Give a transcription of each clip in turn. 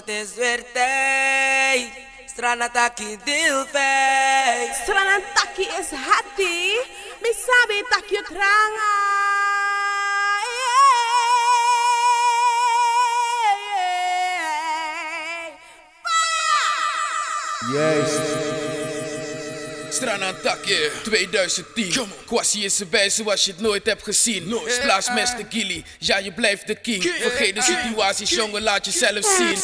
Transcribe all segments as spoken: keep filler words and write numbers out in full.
Te zwerte, Strana taki dilfei. Strana taki is hati, mi sabi taki yu tranga. Juist. Strana taki, tweeduizend tien. Kwasi is erbij zoals je het nooit hebt gezien. Splash Master Gilly, ja, je blijft de king. Vergeet de situatie, jongen, laat jezelf zien.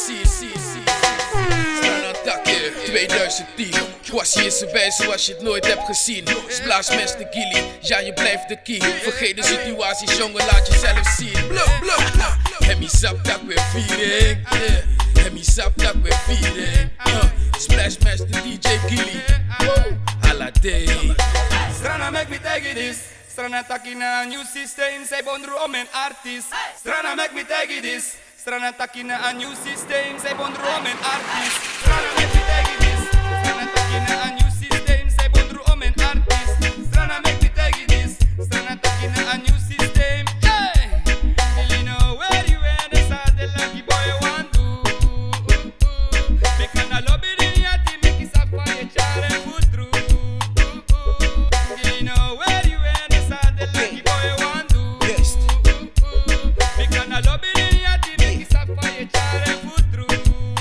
Strana taki, tweeduizend tien. Kwasi is erbij zoals je het nooit hebt gezien. Splash Master Gilly, ja, je blijft de king. Vergeet de situatie, jongen, laat jezelf zien. Blub, blub, blub. Hemi sap tak we feeling, yeah. Hemi sap tak we feeling, uh. Splash Master D J Gilly, woo. Ala day. Strana, make mi tell you this. Strana taki na a new system, zij bondru om en artist. Strana, make mi tell you this. Strana taki na a new system, zij bondru om en artist. Strana, make mi tell you this. Strana taki na a new system, zij bondru om en artist. Strana, make mi tell you this. Strana taki na a new system. Hey! Ili no weri wene sa de laki boy wan du. Bika na lobi di yati meki sa fa ye chare futru.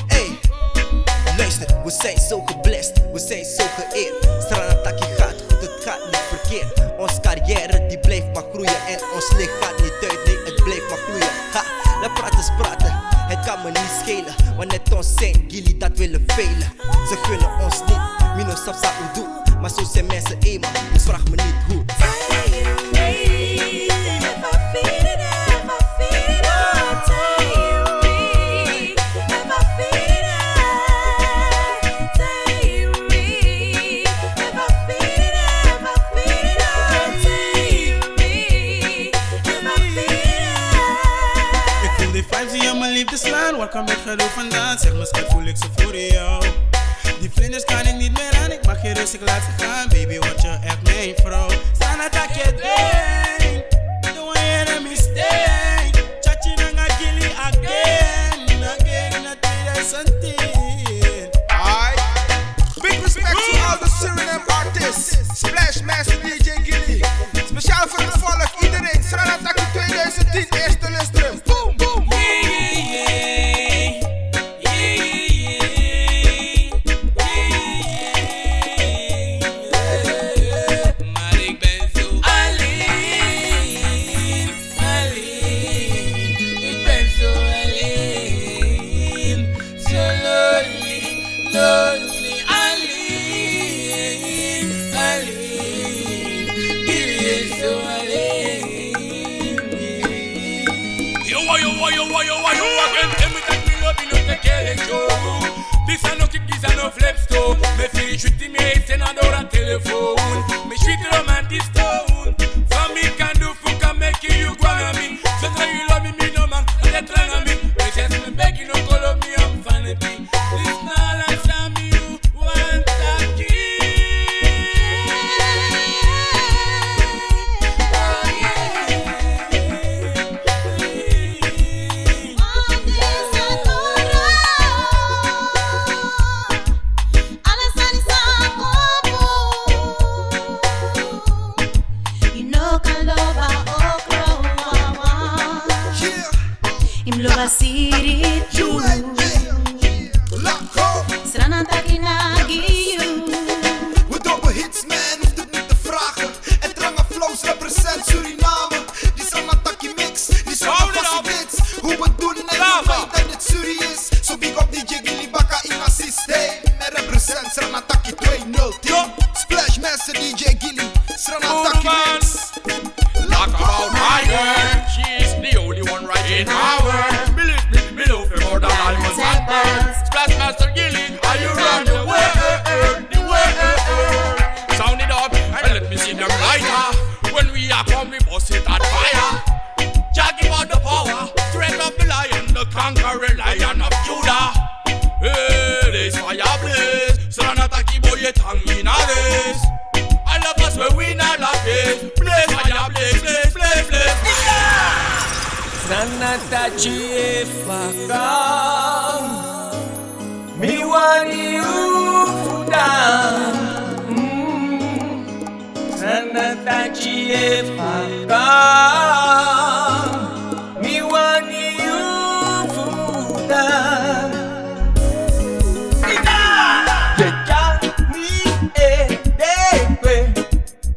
Hey, luister, we zijn zo geblest, we zijn zo geëerd. Strana taki gaat goed, het gaat niet verkeerd. Ons carrière die blijft maar groeien en ons licht gaat niet uit, nee, het blijft maar gloeien. Ha, laat praters praten, het kan me niet schelen. Want net ons zijn, Gilly, dat willen velen. Ze gunnen ons niet, mi no sabi san un du. Maar zo zijn mensen eenmaal, dus vraag me niet hoe. Ik voel die vibes die in mijn liefde slaan. Waar kan het geloof vandaan? Zeg me, schat, voel ik ze voor jou. Die vlinders kan ik niet meer aan, ik mag geen rust, ik laat ze gaan. Baby, word je echt mijn vrouw. Strana taki e ding, doe een mistake. Chachi nanga Gilly again, again, na tweeduizend tien. Aight. Big respect to all the Suriname artists. Splash Master D J Gilly. Speciaal voor het volk, iedereen. Strana taki tweeduizend tien, eerste lustrum. Boom, boom, boom. Maar ik ben zo alleen, alleen. Ik ben zo alleen, zo lonely, lonely, alleen, alleen. Gilly is zo alleen. Yo, wa, yo, wa, yo, wa, yo, wa, yo, wa, again. Tell me that me love you, no take care of you. This a no kick, this a no flip stone. Me feel you treating me, it's another telephone. Me sweet romantic stone. For me can do, for can make you go on me. So tell you love me, me no man, I get wrong on me. Me just me beg you, no call up me, I'm vanity. This na la sami you want to give. Yu no kan lobi a okro wawan. Yu mus lobi a siri tu. Strana taki na gi yu. We droppen hits, man, hoeft het niet te vragen. En Tranga Flows represent Suriname. Die Strana taki mix, die Strana taki hits. Hoe we doen en hoe wij dat dit Suri is. So big up D J Gilly baka in a systeem. En represent Strana taki twee nul tien. Splash Master D J Gilly, Strana taki mix. Talk about my girl, she's the only one right in my world. Believe me, me love her more than diamonds and pearls. Splash Master Gilly, are you round the world, the world? Sound it up and let me see them lighter. When we are come, we bust it at fire. Jah give us the power, strength of the lion, the conquering lion of Judah. Hey, blaze fire blaze, Strana taki boy, a tongue in a race. All of us we win all of this. Blaze fire blaze, blaze, blaze, blaze. Strana taki e faka. Wani yu fu dan. Mm. Srana taki e faka. Mi wani yu fu dan. Ida! Ye tyari mi e de kwe.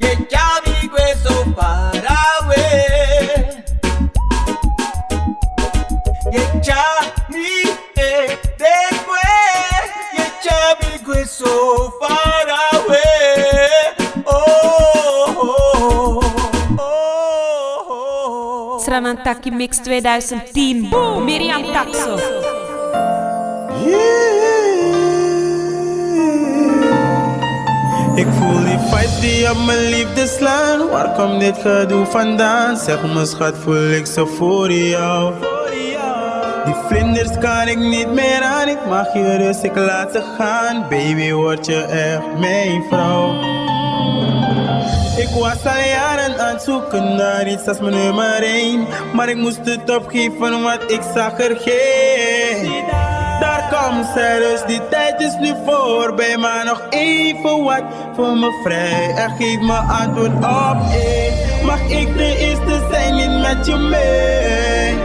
Ye tyari mi gwe so far away. Ye tyari mi e de kwe. Ye tyari mi gwe so far away. Oh, oh, oh, oh, oh. Sranan Taki Mix tweeduizend tien. Miriam Takso. Ik voel die vibes die op mijn liefde slaan. Waar komt dit gedoe vandaan? Zeg me schat, voel ik ze voor jou? Die vlinders kan ik niet meer aan. Ik mag je rust, ik laat ze gaan. Baby, word je echt mijn vrouw? Ik was al jaren aan het zoeken naar iets als mijn nummer één, maar ik moest het opgeven, want ik zag er geen. Daar komt zij dus, die tijd is nu voorbij, maar nog even wat. Voel me vrij en geef me antwoord op één. Mag ik de eerste zijn, niet met je mee?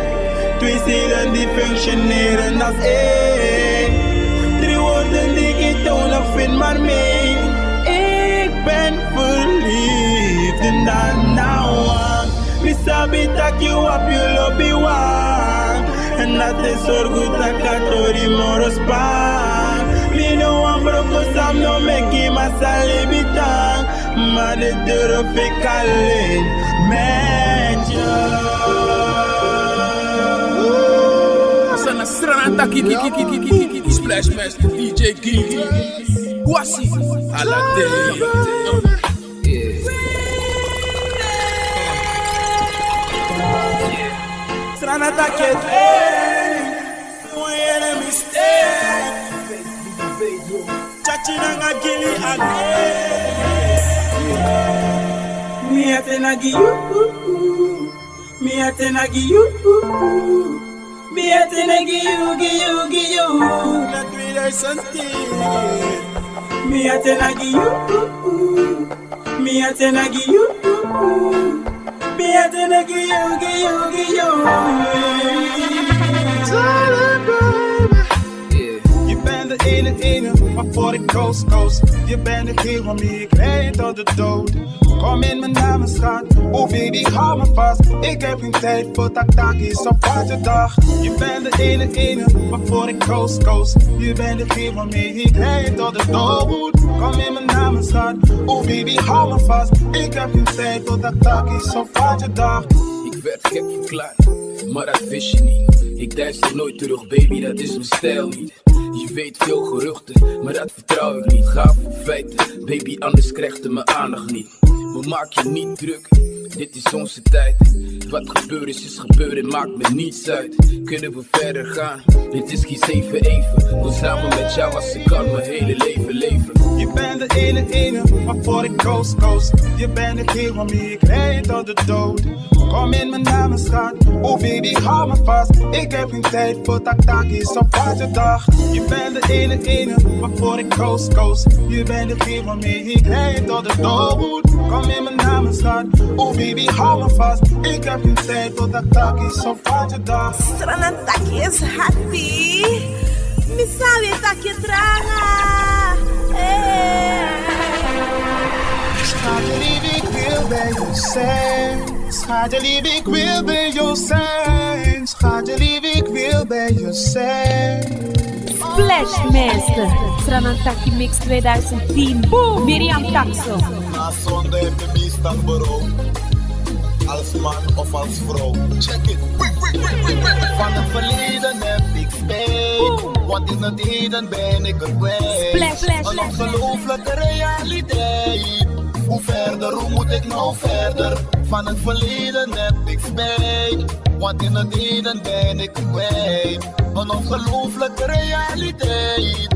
Twee zielen die functioneren als één. Drie woorden die ik eentonig vind, maar meen. Ik ben verliefd in de nawa. Mi sabi taki yu abi yu lobiwan. En dati e sorgu taki a tori moro span. Mi no wan broko san no meki masra libi tan. Ma den doro fika len met yu. Srana, srana, taki, ki, ki, ki, ki, ki, ki, ki, Splash Master, D J Gigi, Kwasi, Alade. Yeah. Srana taki e, hey, no wan yere mistake. Chachi nanga gili age. Mi ati na gi yu. Mi ati na gi yu. Mi ati na gi yu, gi yu, gi yu. Na tweeduizend tien. Mi ati na gi yu. Mi ati na gi yu. Mi ati na gi yu, gi yu, gi yu. Yeah. Je bent de ene, ene waarvoor ik koos, koos. Je bent de hemel, waarmee ik rijd tot de dood. Kom in mijn naam, schat. Oh baby, hou me vast. Ik heb geen tijd voor taktakis of wat je dacht. Je bent de ene, ene waarvoor ik koos, koos. Je bent degene waarmee ik rijd tot de dood. Kom in mijn naam, schat. Oh baby, hou me vast. Ik heb geen tijd voor taktakis of wat je dacht. Ik werd gek verklaard, maar dat wist je niet. Ik deinsde nooit terug, baby, dat is mijn stijl niet. Je weet veel geruchten, maar dat vertrouw ik niet. Ga voor feiten, baby, anders krijgt het mijn aandacht niet. Maar maak je niet druk, dit is onze tijd. Wat gebeurd is, is gebeurd en maakt me niets uit. Kunnen we verder gaan? Dit is geen zeven even. Want samen met jou was ik al mijn hele leven leven. Je bent de ene, ene waarvoor ik koos, koos. Je bent degene waarmee ik rijd tot de dood. Kom in mijn naam, schat. Oh baby, hou me vast. Ik heb geen tijd voor taktakis of wat je dacht. Je bent de ene, ene waarvoor ik koos, koos. Je bent degene waarmee ik rijd tot de dood. Kom in mijn naam, schat. Oh baby, hou me vast. Ik heb geen tijd voor taktakis of wat je dacht. Srana taki is happy. Mi sabi taki tranga. Eh. Schatje lief, ik wil bij je zijn. Schatje lief, ik wil bij jou zijn. Schatje lief, ik wil bij je zijn. Splash Master, Sranan Taki Mix tweeduizend tien. Boom! Miriam Takso. Na zonde heb je meestal berouw. Als man of als vrouw. Check it. Van het verleden heb ik spijt. Want in het heden ben ik er kwijt. Splash, splash, splash. Een ongelooflijke realiteit. Hoe verder, hoe moet ik nou verder? Van het verleden heb ik spijt. Want in het heden ben ik kwijt. Een ongelooflijke realiteit.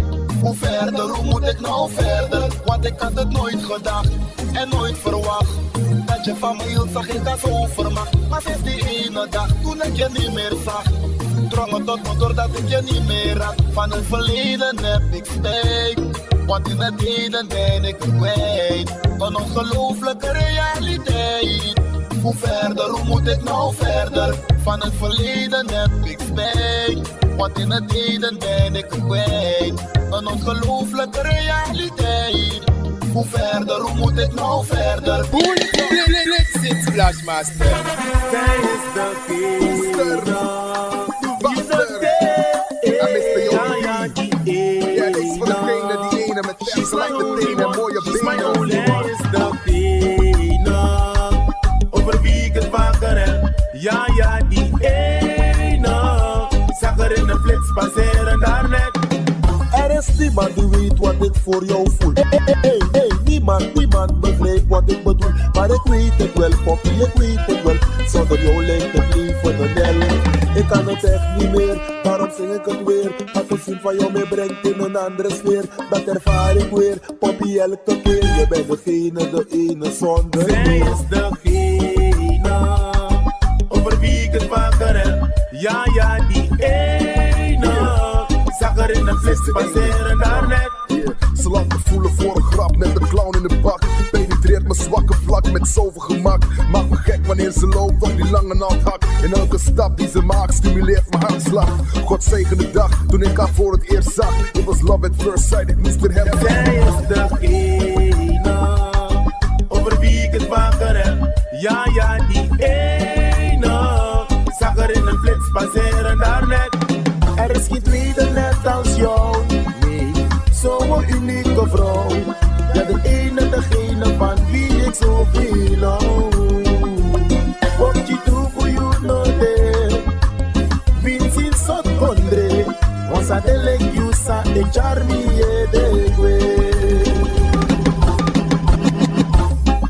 Hoe verder, hoe moet ik nou verder? Want ik had het nooit gedacht en nooit verwacht. Dat je van me hield, zag ik als overmacht. Maar sinds die ene dag, toen ik je niet meer zag, Dromen tot me doordat ik je niet meer raak. Van het verleden heb ik spijt. Want in het heden ben ik kwijt. Een ongelooflijke realiteit. Hoe verder, hoe moet ik nou verder? Van het verleden heb ik spijt. Want in het heden ben ik kwijt. Een ongelooflijke realiteit. Hoe verder, hoe moet ik nou verder? Boei, blik, blik, blik, zit Splash Master. Zij is de killer. Master. En mister Yogi. Ja, ja, die ene. Ja, deze voor degene, die ene met She's my only one, she's my only one. Zij is de ene. Over wie ik het vaker heb. Ja, ja, die ene. Zag er in de flits passeren daarnet. Er is niemand die weet wat ik voor jou voel. Hey, hey, hey, hey, niemand, niemand begrijpt wat ik bedoel. Maar ik weet het wel, poppy, ik weet het wel. Zonder jou lijkt het leven een hel. Ik kan het echt niet meer, daarom zing ik het weer. Wat gezien van jou meer brengt in een andere sfeer. Dat ervaar ik weer, poppy, elke keer. Je bent degene, de ene zonder meer. Zij is degene over wie ik het vaker heb. Ja, ja, die ene. Zag er in de flits passeren daarnet. Yeah. Ze laat me voelen voor een grap, net een clown in de bak. Penetreert mijn zwakke vlak met zoveel gemak. Maakt me gek wanneer ze loopt op die lange naaldhak. En elke stap die ze maakt stimuleert mijn hartslag. God zegen de dag toen ik haar voor het eerst zag. It was love at first sight, ik moest er hebben. Zij is degene over wie ik het vaker heb. Ja, ja, die ene. Zag er in een flits passeren daarnet. Er is geen tweede net als jou. Nee, zo'n unieke vrouw. Ja, de ene, degene van wie ik zoveel hou. Op je toegehuwd nodig. Vincent Sot Kondre. Onsa de leki usa e charmi e de gwe.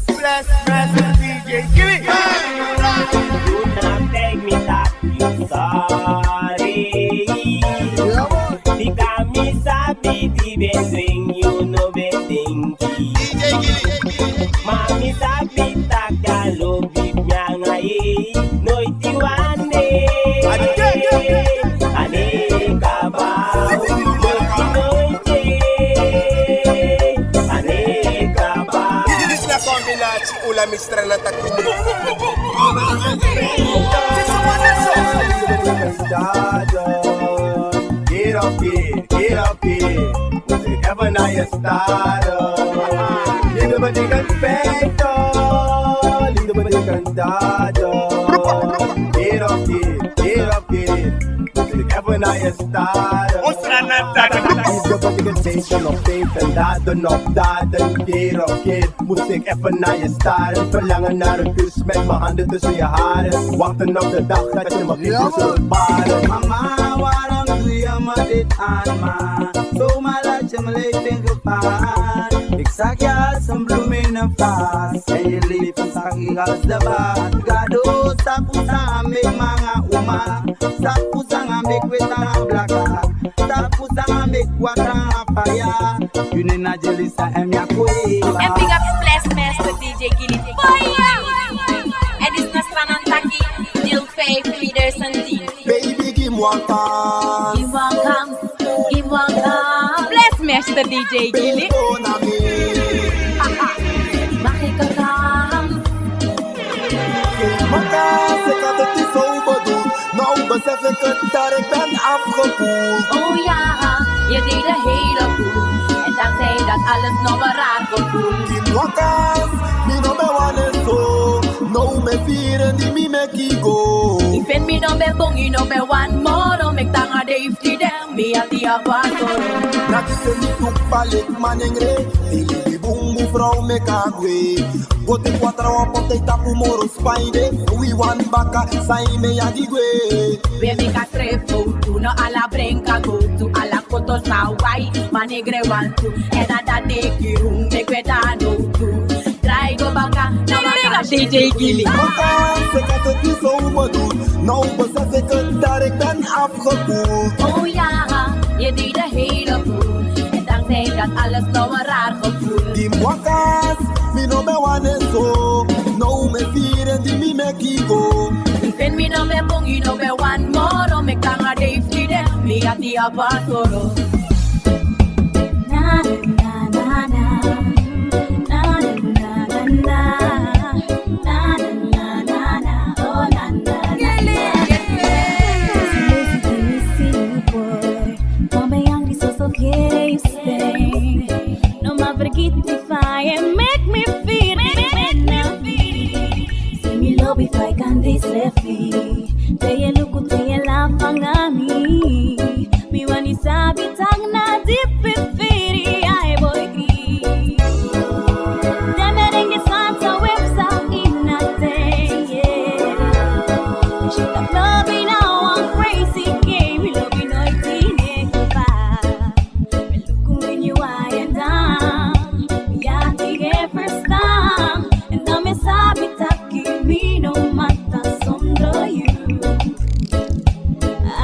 Splash Master D J, give it. You not beg me that you sorry. Because mi sabi di ben swing, you no ben dingi. Ma mi sabi taki a lobi mi anga ye. Noiti wan dei. A no e kaba. Noiti, noiti. A no e kaba. This na combinatie. Ula mi strana taki. Get up here, get up here. Moet ik even naar je staren. Liefde betekent feiten, liefde betekent daden. Get up here, get up here. Moet ik even naar je staren. Liefde betekent feiten op feiten, daden op daden. Get up here. Moest ik even naar je staren. Verlangen naar een kus met mijn handen tussen je haren. Wachten op de dag dat je me kunt baren. Mama, waarom doe je me dit aan, ma? Zomaar laat je mijn leven gevaar. Ik zag je als een bloem in een vaas. En je leven zag ik als de baas. Gado, sapu sanga meki man nanga uma. Sapu sanga meki weti nanga blaka. Sapu sanga meki watra nanga faya. Yu nen na Jelisa en mi a kwe. En big up Splash Master D J Gilly. Fire! En dit is Nastrana Taki, deel vijf, tweeduizend tien. Baby, give me one kans. Give me one kans. Give me one kans. Splash Master D J Gilly. Baby, don't na me. Mag ik een kans? Geef me kans, ik had het niet zo bedoeld. Nou besef ik het, dat ik ben afgekoeld. Oh ja, je deed een heleboel. En dankzij dat alles nog een raar gevoel. Give me one kans, mi no ben wani so. No mi e firi en di mi meki go. Yu feni mi no ben bun, yu no ben wani moro. Meki tanga de yu fu tide, mi ati a baso. Na di se mi tu palik manengre. Di mi di bun mevrouw meki a gwe. Go teki watra wan poti, tapu moro. Wi wan baka, san yu e yagi gwe. We meki a srefi fowtu, no ala brenka gowtu, ala koto san wai, manengre wantu. En na dati e kiri unu, meki we de a nowtu. Drai go baka, na waka. D J Gilly. Maka, ze gaat het niet zo bedoeld. Nou besef ik het, dat ik ben afgekoeld. Oh ja, je deed een heleboel. En dankzij dat alles nou een raar gevoel. Di mi wan kans, mi no ben wani so. No mi e firi en di mi meki go. Yu feni mi no ben bun, yu no ben wani moro. Meki tanga Ia pasoro. Na, na, na, na. Na, na, na, na. Na, na, na, na. Oh, na, na, na, na. Come yang di soso que you stay. No ma vergiti fa e make me feel, make me feel. Si mi lobi fa e kan di srefi. Te yu luku, te yu lafu nanga mi. Mi wani sabi taki na dipi firi ai boy gri. Te mi ringi santa websa ina te, yeah. She tak lobi na wan crazy game, mi lobi noiti ne kuba. Mi luku ini yu ai en dan, ya ti e first time. En dan mi sabi taki mi no mata sondro yu.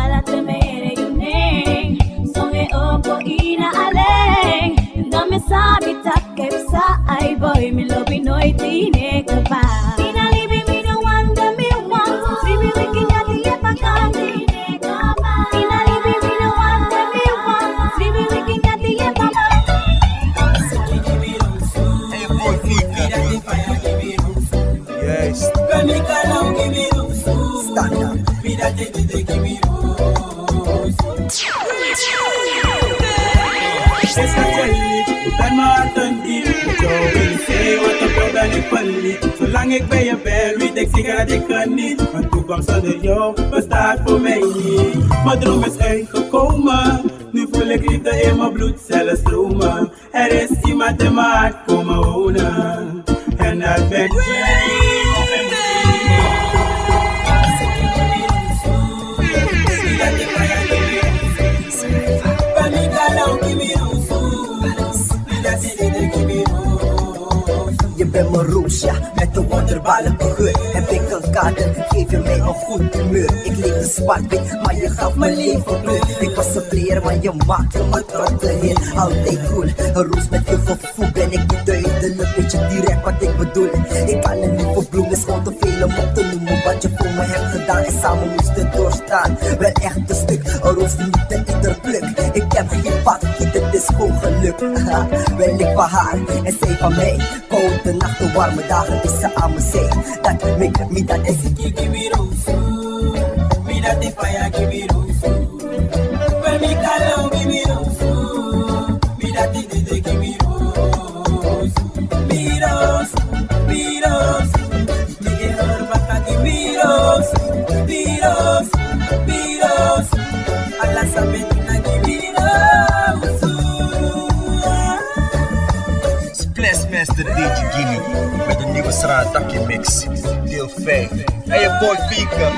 Ala te mi ere yu nen, son e opo ina alen. Dan mi sabi taki psa ai boy, mi lobi noiti ne kaba. Ina libi mi no wanta mi want, si mi wiki nyati e pakandi. Ina libi mi no wanta mi want, si mi wiki nyati e pakandi. Hey, boy, Fika. Yes. Stand up. Zolang ik bij je ben, weet ik zeker dat ik geniet. Een toekomst zonder jou bestaat voor mij niet. Mijn droom is uitgekomen. Nu voel ik liefde in mijn bloedcellen stromen. Er is iemand in mijn hart komen wonen. En dat ben jij. Je bent mijn roos, ja, met een wonderbaarlijke geur. Heb ik een kater, geef je mij een goed humeur. Ik leef de zwart-wit, maar je gaf mijn leven kleur. Ik was een player, maar je maakte me tot de heer. Altijd cool, een roos met je gevoel. Hoe ben ik niet duidelijk, weet je direct wat ik bedoel. Ik kan een lieve bloem, is gewoon te veel om op te noemen. Wat je voor me hebt gedaan en samen moesten doorstaan. Wel echt een stuk, een roos die niet de ieder pluk. Ik heb geen pakje, dit is gewoon geluk. Wel ik van haar en zij van mij. Koude nachten, warme dagen is ze aan mijn zij. Dat maakt me dat is. Give me roos, me dat is fire, give me roos. When mi kala, give me roos. Mi dati dede, give me roos. Mi roos, mi roos. Mi e hori baka, give me roos. Mi roos, mi roos. Ala sabi na give me roos. Splash Master D J Gilly met een nieuwe Sraataki mix, deel vijf. Hey, your boy Fika.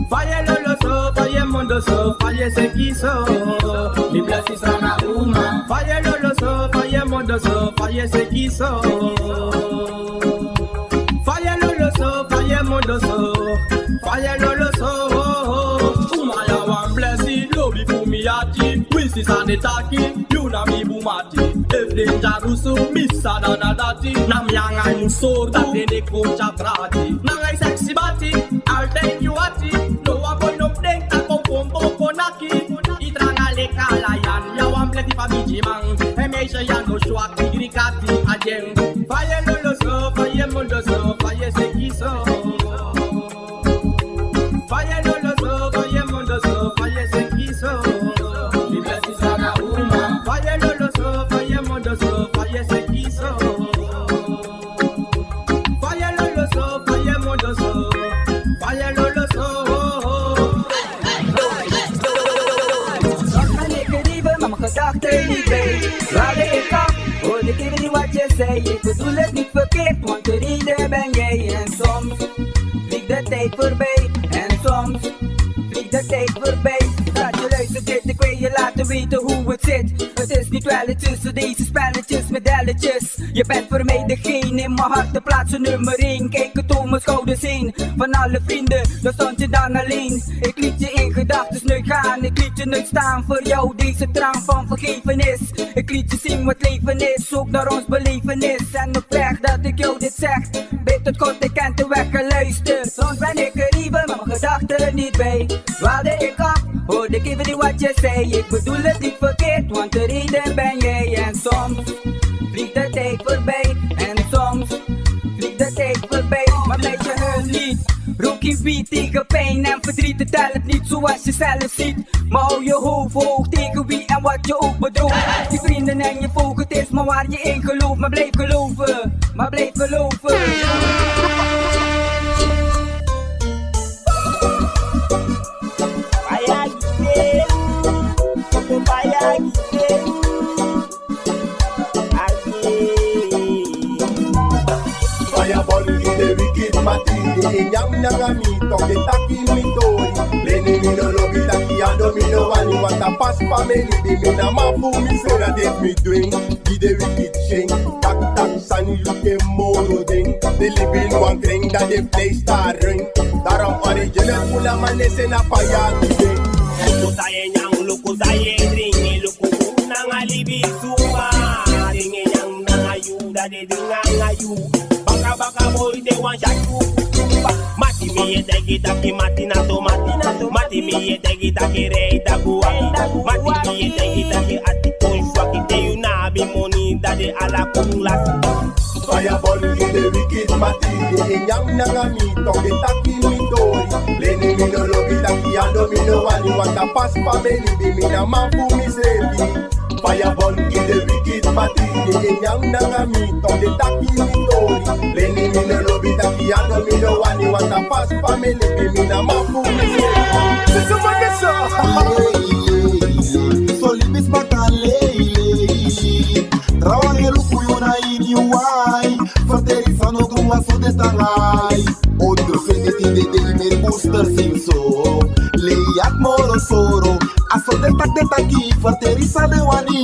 Fire loloso, fire mondo so, fire seki so. Mi blessings na uma. Fire loloso, fire mondo so, fire seki so. Fire loloso, fire mondo so, fire loloso. Uma ya wan blessing, lobi fu mi ati. Wisi sani taki, yu na mi bumati. If den jarusu, mi sa na na dati. Na mi anga yu sori, dati ne kon tya prati. Nanga yu sexy bati, al den yu ati. No wan boy no denki, a kon kon boko naki. I tranga leki lion, ya wan blessing fu a bigiman. En meisje ya no swak, bigi kati, a den. Fire loloso, fire mondo so, fire seki so. Fire loloso, fire mondo so, fire seki so. Mi blessings na uma. Fire loloso, fire mondo so, fire seki so. Fire loloso, fire mondo so, fire loloso. Zorg maar lekker even, maar mijn gedachten niet bij. Waar ben ik af? Hoor ik even niet wat je zei. Ik bedoel het niet verkeerd, want de reden ben jij. En soms vliegt de tijd voorbij. En Vliegt de tijd voorbij, dat je luistert dit, ik wil je laten weten hoe het zit. Het is niet wel, het is tussen deze spelletjes met delletjes. Je bent voor mij degene in mijn hart, de plaats nummer één. Kijk het om mijn schouders heen, van alle vrienden, daar stond je dan alleen. Ik liet je in gedachten nooit gaan, ik liet je nooit staan. Voor jou deze traan van vergevenis. Ik liet je zien wat leven is, zoek naar ons belevenis. En op weg dat ik jou dit zeg, bid tot God, ik ken te weg geluisterd. Soms ben ik er even, maar mijn gedachten niet bij. Dwaalde ik af, hoorde ik even niet wat je zei. Ik bedoel het niet verkeerd, want de reden ben jij. En soms vliegt de tijd voorbij. En soms vliegt de tijd voorbij, maar meisje, huil niet. Rook geen wiet tegen pijn en verdriet, tel het niet zoals je zelf ziet. Maar hou je hoofd hoog tegen wie en wat je ook bedroog. Die vrienden en je volk, het is maar waar je in gelooft. Maar blijf geloven, maar blijf geloven. Fireball gi den wicked mati, den e nyan nanga mi, tok' den taki mi tori. Leni, mi no lobi taki ando, mi no wani, want a pasi family di mi na man fu mi srefi. Dati mi du en, gi den wicked shen. Tak' tak' sani yu e moro den. Den libi ini wan kring, dan den plei start ring. Daarom original Bula man e seni a faya gi den. Luku san yu e nyan, luku san yu e dringi, luku nanga libisuma. Dringi nyan nanga yu, dati dringi nanga yu. Baka baka boi, den wani shaki yu. Mati, mi e taigi taki mati na so, mati na so. Mati, mi e taigi taki rei tagu. Mati, mi e taigi taki ati kon swaki, te yu no abi moni, dati ala kon lasi. Fireball gi den wicked mati, den e nyan nanga mi, tok' den taki mi tori. Leni, mi no lobi taki ando, mi no wani, want a pasi family di mi na man fu mi srefi. Fireball gi den wicked mati, den e nyan nanga mi, tok' den taki mi tori. Leni, mi no lobi taki ando, mi no wani, want a pasi family di mi na man fu mi srefi. Sisi Mandesa. So libisma kan lei lei. Trawan e luku yu na ini yu ai. Ferteri san no grun, wan so den tan ai. Ondro fende tide dei meki booster sin so. Lei ati moro soro. A so den taki, den taki, ferteri san den wani.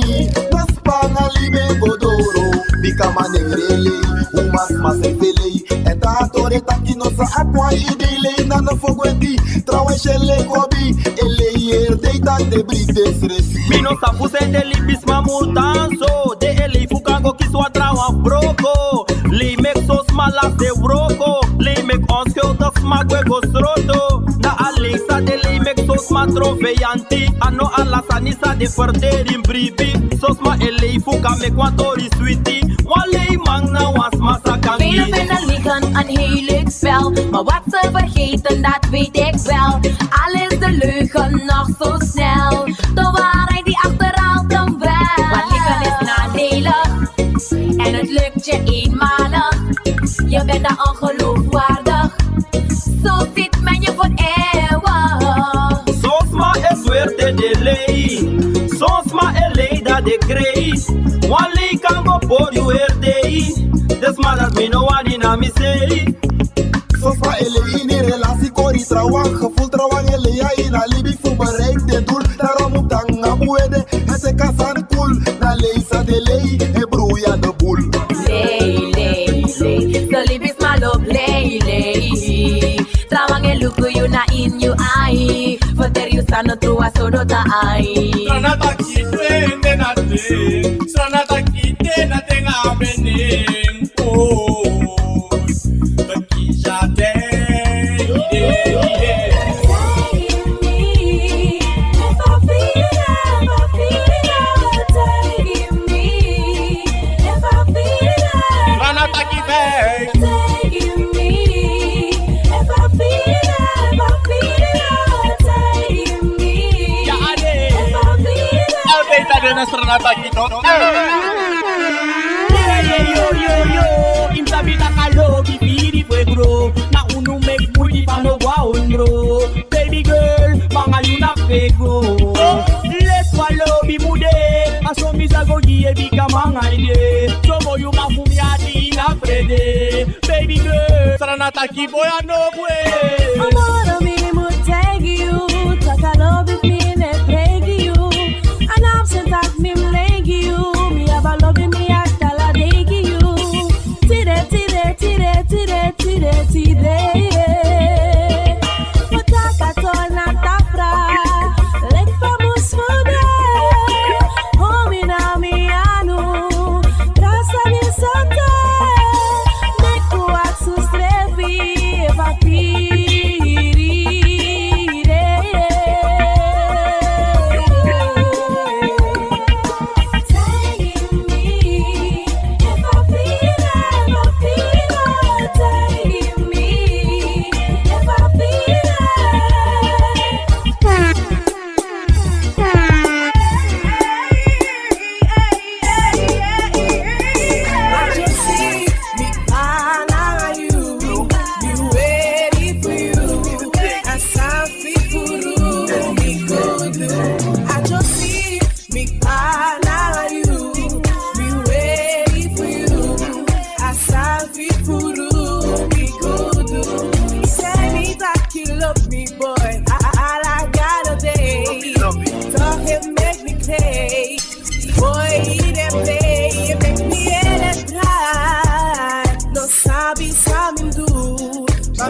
No span a libi e go doro. Bika manengre e lei, umasma srefi e lei. Èn dan a tori taki no sa abi wan yu dei lei na no fogwenti. Trawan e si en leki obi, e lei heri dei dan den bribi den srefi. Mi no sabi fu sende libisma mu tan so. Den e lei fu kan go kisi wan trawan fu broko. Lei meki son sma lasi den wroko. Lei meki onschuldig sma gwe go sroto. Na a lei san den lei meki son sma tron feyanti. A no ala sani san den ferteri bribi. Son sma e lei fu kan meki wan tori switi. Wan leiman na wan sma sa kan. Velen vinden liegen een heel leuk spel, maar wat ze vergeten, dat weet ik wel. Al is de leugen nog zo snel, de waarheid die achterhaalt hem wel. Want liegen is nadelig en het lukt je eenmalig. Je bent dan ongeloofwaardig, zo zit men je voor eeuwig. Son sma e sweri te den lei. Son sma e lei dan den krei. Wan lei kan go pori yu heri dei. Den sma dati mi no wani na mi sei. Son sma e lei ini relasi, kori trawan, gevoel trawan e lei a ini a libi fu bereik den doel. Daarom mu tan nanga bun ede, èn teki a sani cool. Na lei san den lei e bruya den bul. Lei, lei, lei. So libisma lobi lei, lei. Trawan e luku yu na ini yu ai. Ferteri yu san no tru, a so dati ai. San na taki te na te, san na taki te na te na mene. Oh, taki sa te. San na taki te. Ya, ade. Albeita de nuestra nata aquí, ¿no? Yo, yo, yo, yo, yu sabi taki a lobi firi fu e gro. Na unu meki muiti fu a no go a ondro. Baby girl, banga yu na fego. Leki fa lobi mu de, a so mi sa go gi yu, bika banga yu de. So go yu ma fu mi ati na frede. Baby girl, san na taki boi a no gwe. Amor, mi mu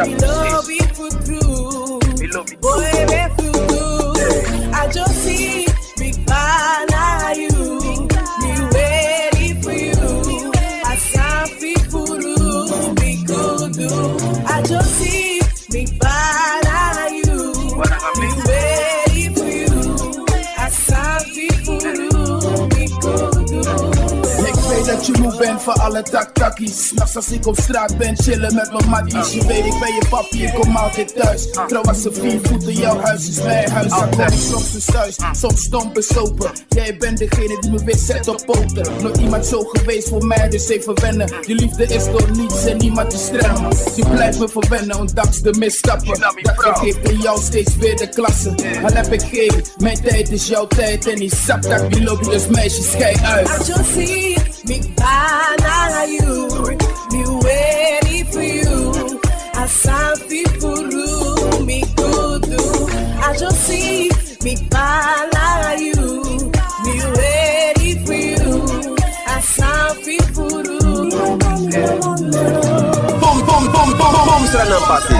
Mi lobi fu tru. Mi lobi. Boy, be fu tru. I just see mi bana you. Mi ready for you. A san fu du mi kudu. I just see mi bana you. Mi ready for you. A san fu du mi kudu. Ik weet dat je moe bent van alle taktakkies. S'nachts als ik op straat ben, chillen met mijn matties. Je weet, ik ben je papi, ik kom altijd thuis. Trouw als een vier voeten, jouw huis is mijn huis. Dan kom ik soms eens thuis, soms stom bezopen. Jij bent degene die me weer zet op poten. Nog iemand zo geweest voor mij, dus even wennen. Die liefde is door niets en niemand te streng. Die blijft me verwennen, ondanks de misstappen. Dat geeft in jou steeds weer de klasse. Al heb ik geen, mijn tijd is jouw tijd en die zak dat die lobby dus meisjes schei uit. I just see mi bana you, mi ready for you. A san fu du mi kudu. I just see mi bana you, mi ready for you. A san fu du. Boom, boom, boom, boom, boom, Sranan Party.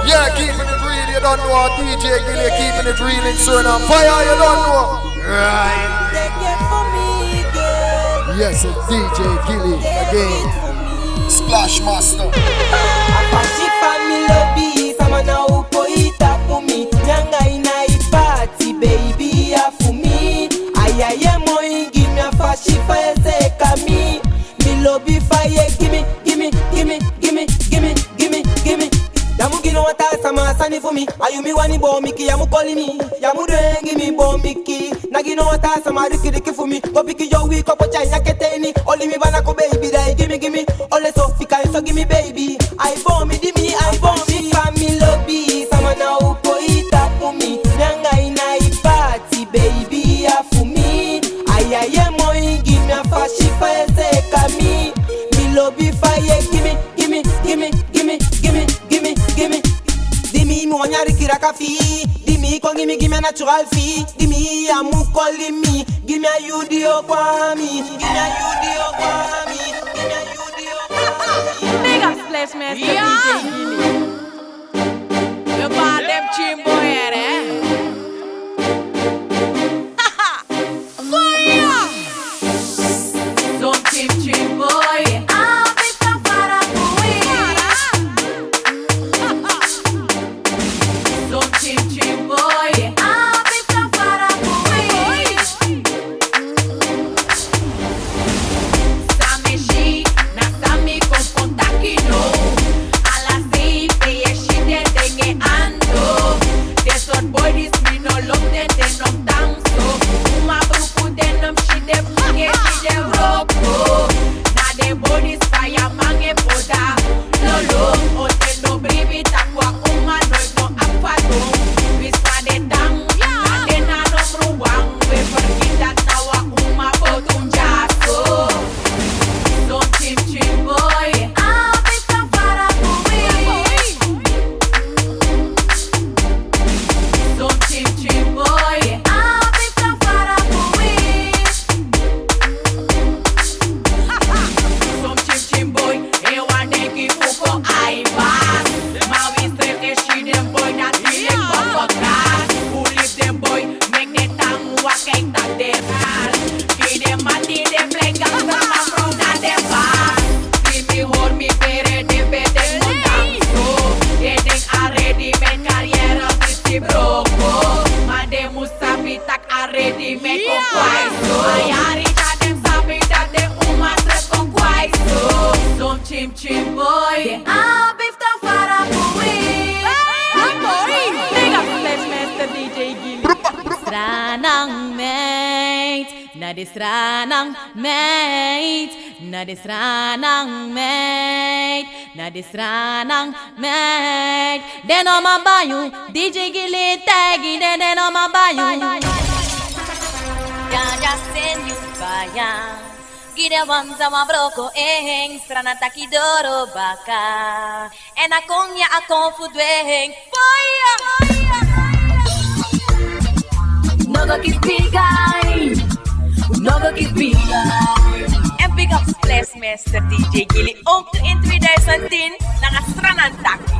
Yeah, keeping it real, you don't know. D J Gilly, keeping it real in Sranan. Fire, you don't know. Right. Take it for me, girl. Yes, it's D J Gilly again. Splash Master. A fasi fa mi lobi, sama na o poi tapu mi. Nanga ina i pati, baby, a fu mi. Ai, ai, e moi, gi mi a fasi fa e seka mi. Mi lobi fa ye gi mi, gi mi, gi mi, gi mi, gi mi, gi mi, gi mi. Ya mu gi no wan taa sama sani fu mi. A yu mi wani bo mi ki, ya mu koli mi. Ya mu du en gi mi bo mi ki. Na gi no wan taa sama riki riki fu mi. Go piki yu wi ko poti a ini a keten ini. Oli mi bana kon baby, da i gi mi, gi mi. Ole so fika en so gi mi baby. Ai bo mi di mi, ai bo mi. Fa mi lobi, sama na o poi tapu mi. Nanga ina i pati, baby, a fu mi. Ai, ai, e moi, gi mi a fasi fa e seka mi. Mi lobi fa ye gi mi, gi mi, gi mi, gi mi, gi mi, gi mi, gi mi. Di mi, mi wani a riki raka fi. Di mi, kon gi mi, gi mi a natural fi. Di mi, ya mu koli mi. Gi mi a yu di o kwa mi. Gi mi a yu di o kwa mi. Gi mi a yu di o kwa mi. Big up Splash Master, yeah, D J Gilly. We bal den pikin boi, hè? Fire! Son pikin boi, a bifta fara boi. Son pikin boi, a bifta fara boi. San mi si, na san mi kon kon taki now. Ala sei pe yu e si den, den e ando. Den sortu boi disi mi no lobi den, den no tan so. Uma bruku den no mi si den, mi e si den wroko. Na den boi disi fa yu man e poti a lolo. O ten no bribi taki wan uma no abi fa du. Winsi fa den tan, na den na nombru wan. We fergiti dati na wan uma botu un dyaso. Son pikin boi, a bifta fara boi. Son pikin boi, a bifta fara boi. Son pikin boi, e wani denki fu kon ai basi. Ma wi srefi e si den boi dati wi e kon kon kras. Fu libi den boi, meki den tan waka e taki den ras. Gi den mati den flenga, ma frow na den basi. Di mi hori mi bere den bere den no tan so. Den denki a ready meki carrière disi broko. Ma den mu sabi taki a ready meki o kwai so. A yari dya den sabi dati den uma srefi kon kwai so. Son pikin boi, a bifta fara boi. Big up Splash Master D J Gilly. Sranan meid, na de Sranan meid, na de Sranan meid, na de Sranan meid. Den no man bai yu, D J Gilly taigi den, den no man bai yu. Ya, ya, seni yu bai ya. Gi den wan san wan broko en, Sranan taki doro baka. Èn a kon ya, a kon fu du en. Fire! No go kisi gai, no go kisi gai. En big up Splash Master D J Gilly, ook in tweeduizend tien, nanga Sranan taki.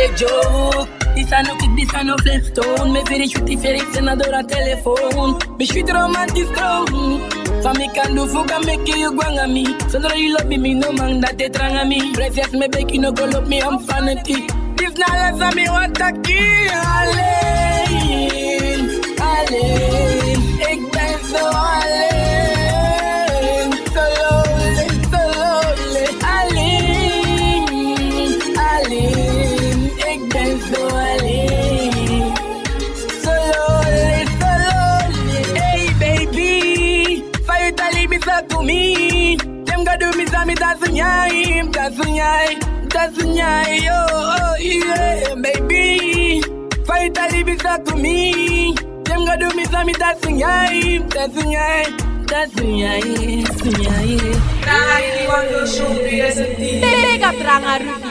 le joke. Disi a no kick, disi a no Flintstone. Mi firi shuti firi sena dora telefoon. Mi sweet romantic stone. Fa mi kan du fu kan meki yu go anga mi. Sondro yu lobi mi no man dati e tranga mi. Precious, mi begi, no go lobi mi, I'm fanatiek. Disi na ala san mi wani taki. Alleen, alleen, ik ben zo alleen. Zo lonely, zo lonely. Alleen, alleen, ik ben zo alleen. So lonely, so lonely. Hey baby, fa yu ta libi so to mi? Dem go du mi san mi ta sunyai, mi ta sunyai, mi ta sunyai, yo, oh, yeah, baby. Fa yu ta libi so to mi? Dem go du mi san mi ta sunyai, mi ta sunyai, mi ta sunyai, sunyai. Big up Tranga Ruby.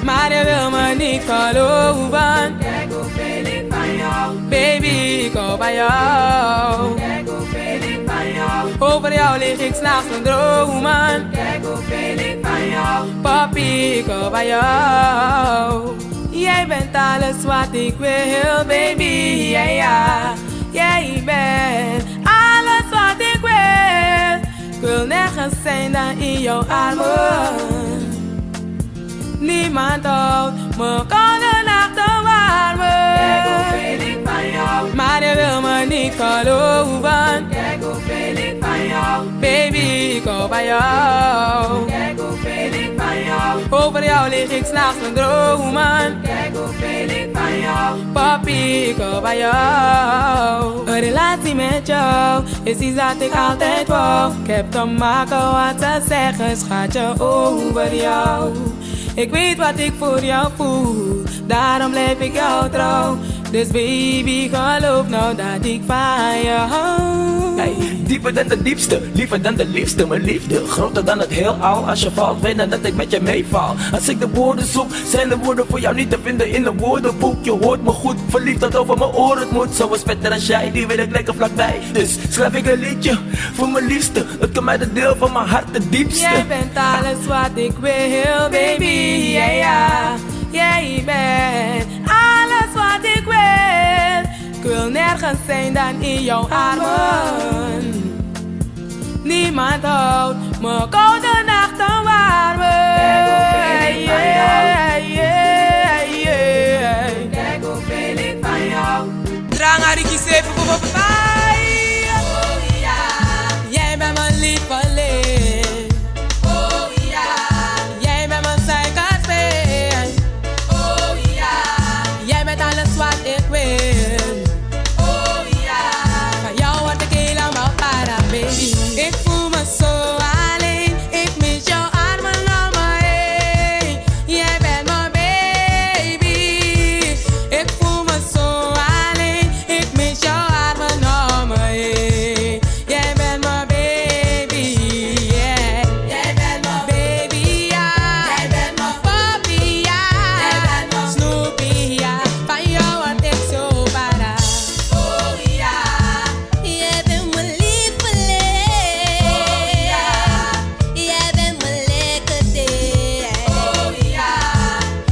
Maar je wil me niet geloven. Baby, ik hou van jou. Over jou lig ik 's nachts te dromen. Papi, ik hou van jou. Jij bent alles wat ik wil, baby, ja, ja. Jij bent alles wat ik wil. Ik wil nergens zijn dan in jouw armen. Niemand houdt me koude nachten warmer. Maar je wil me niet geloven. Baby, ik hou van jou. Over jou lig ik 's nachts te dromen. Papi, ik hou van jou. Een relatie met jou is iets dat ik altijd wou. Ik heb te maken wat ze zeggen, schatje, over jou. Ik weet wat ik voor jou voel, daarom blijf ik jou trouw. Dus baby, geloof nou dat ik van je hou. Hey, dieper dan de diepste, liever dan de liefste, mijn liefde. Groter dan het heelal, als je valt, weet dan dat ik met je meeval. Als ik de woorden zoek, zijn de woorden voor jou niet te vinden in een woordenboek. Je hoort me goed, verliefdheid over mijn oren, het moet zo eens vetter als jij, die wil ik lekker vlakbij. Dus schrijf ik een liedje voor mijn liefste, het komt uit het deel van mijn hart het diepste. Jij bent alles wat ik wil, baby, yeah, yeah. Jij bent alles wat ik wil. Ik wil nergens zijn dan in jouw armen. Niemand houdt mijn koude nachten warm. Yeah, yeah, yeah. Kijk hoeveel ik van jou. Drang Ariki seven voor mij. Oh ja. Jij bent mijn lieveling. Oh ja. Jij bent mijn suikerspin. Oh ja. Jij bent alles wat ik wil. Oh ja. Van jou word ik helemaal para, baby. Ik voel me zo alleen. Ik mis jouw armen om me heen. Jij bent mijn baby. Ik voel me zo alleen. Ik mis jouw armen om me heen. Jij bent mijn baby, yeah. Jij bent mijn baby, ja. Jij bent mijn papi, ja. Jij bent mijn snoepie, ja. Van jou word ik zo para. Oh ja. Jij bent mijn lieveling. Oh ja. Jij bent mijn lekkerte. Oh ja.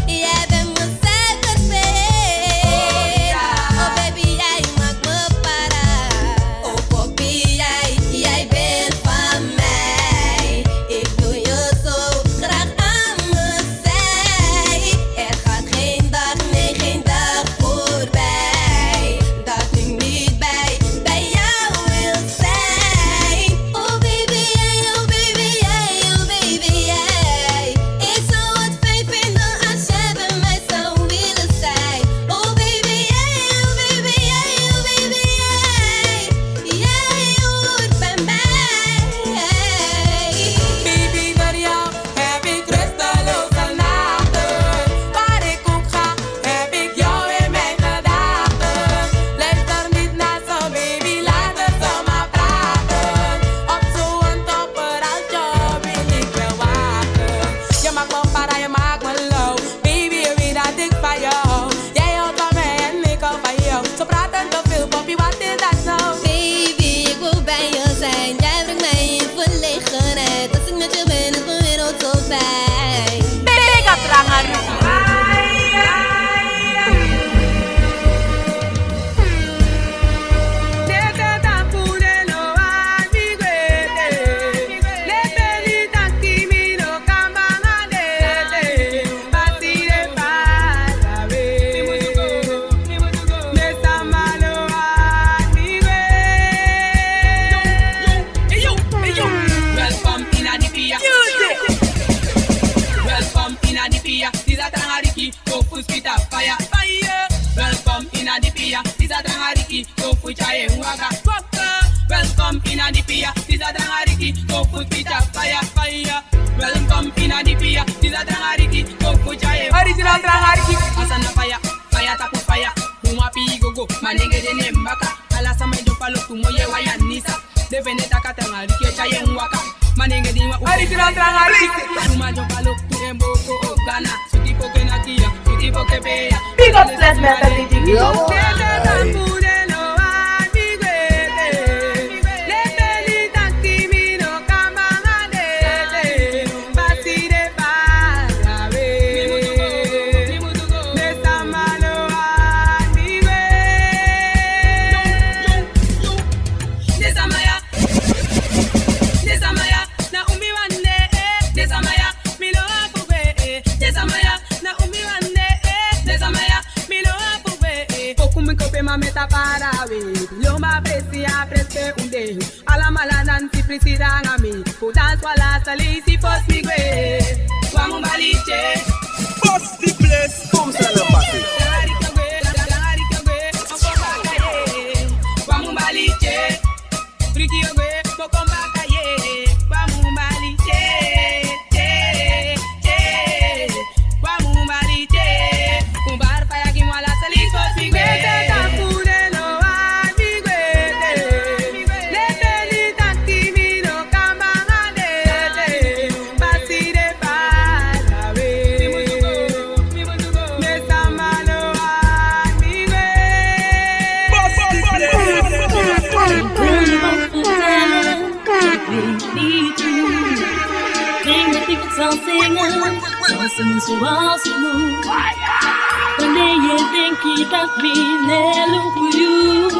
Jij bent mijn suikerspin. Oh ja. Oh baby, jij maakt me para. Oh papi, jij, jij bent van mij. Ik wil je zo graag aan mijn zij. Er gaat geen dag, nee, geen dag voorbij dat ik niet bij, bij jou wil zijn. Oh baby, jij, oh baby, jij, oh baby, jij. Ik zou het fijn vinden als jij bij mij zou willen zijn. Oh baby, jij, oh baby, jij, oh baby, jij. Jij hoort bij mij. Baby, voor jou heb ik rusteloze nachten. Waar ik ook ga, heb ik jou in mijn gedachten. Luister niet naar ze, baby, laat ze maar praten. Op zo'n topperaltje wil ik je wachten. Je maakt me para, je maakt me lauw. Baby, je weet dat ik van jou hou. Jij houdt van mij en ik hou van jou. Ze praten te veel, papi, wat is dat nou? Baby, ik wil bij je zijn. Jij brengt mij in verlegenheid. Als ik met je ben, is mijn wereld zo fijn. Big up, Drang Ariki. Welcome in a the P I A. Welcome in a the P I A. This a Drang Ariki, go full speed up, fire, fire. Welcome in a the P I A. This a Drang Ariki, go full giant waka, waka. Welcome in a the P I A. This a Drang Ariki, go full speed up, fire, fire. Welcome in a the P I A. This a Drang Ariki, go full giant. Original Drang Ariki. Asana fire, fire tapu fire. Uma pi go go, manenge de nembaka. Ala sama ido palo tumo ye wayanisa. Defende taka Drang Ariki e tyai en waka. Manenge di wan u. Original Drang Ariki. Tuma jo palo tu en boko o Ghana. Suti poke na kia, suti poke peya. Big up Sles Metal D J. Yo. Desamaya, na umi wande, eh. Desamaya, mi no wan fu gwe, eh. Desamaya, na umi wande, eh. Desamaya, mi no wan fu gwe, eh. Oku mi kope ma meta farawe. Loma presi a presi pe unde. Alamala dansi prisi danga mi. Fu dansi wala salisi fosi mi gwe. Wamu baliche. Boss the place. Boom, son of a. Wamu baliche. Riki ogwe, mo kon baka ye. Wa mumbali che, che, che. Wa mumbali che. Un bar faya gi mo ala sali so si gwe. Kan zingen, kan zingen zoals ik moet. Wanneer je denkt dat ik niet meer loop voor jou,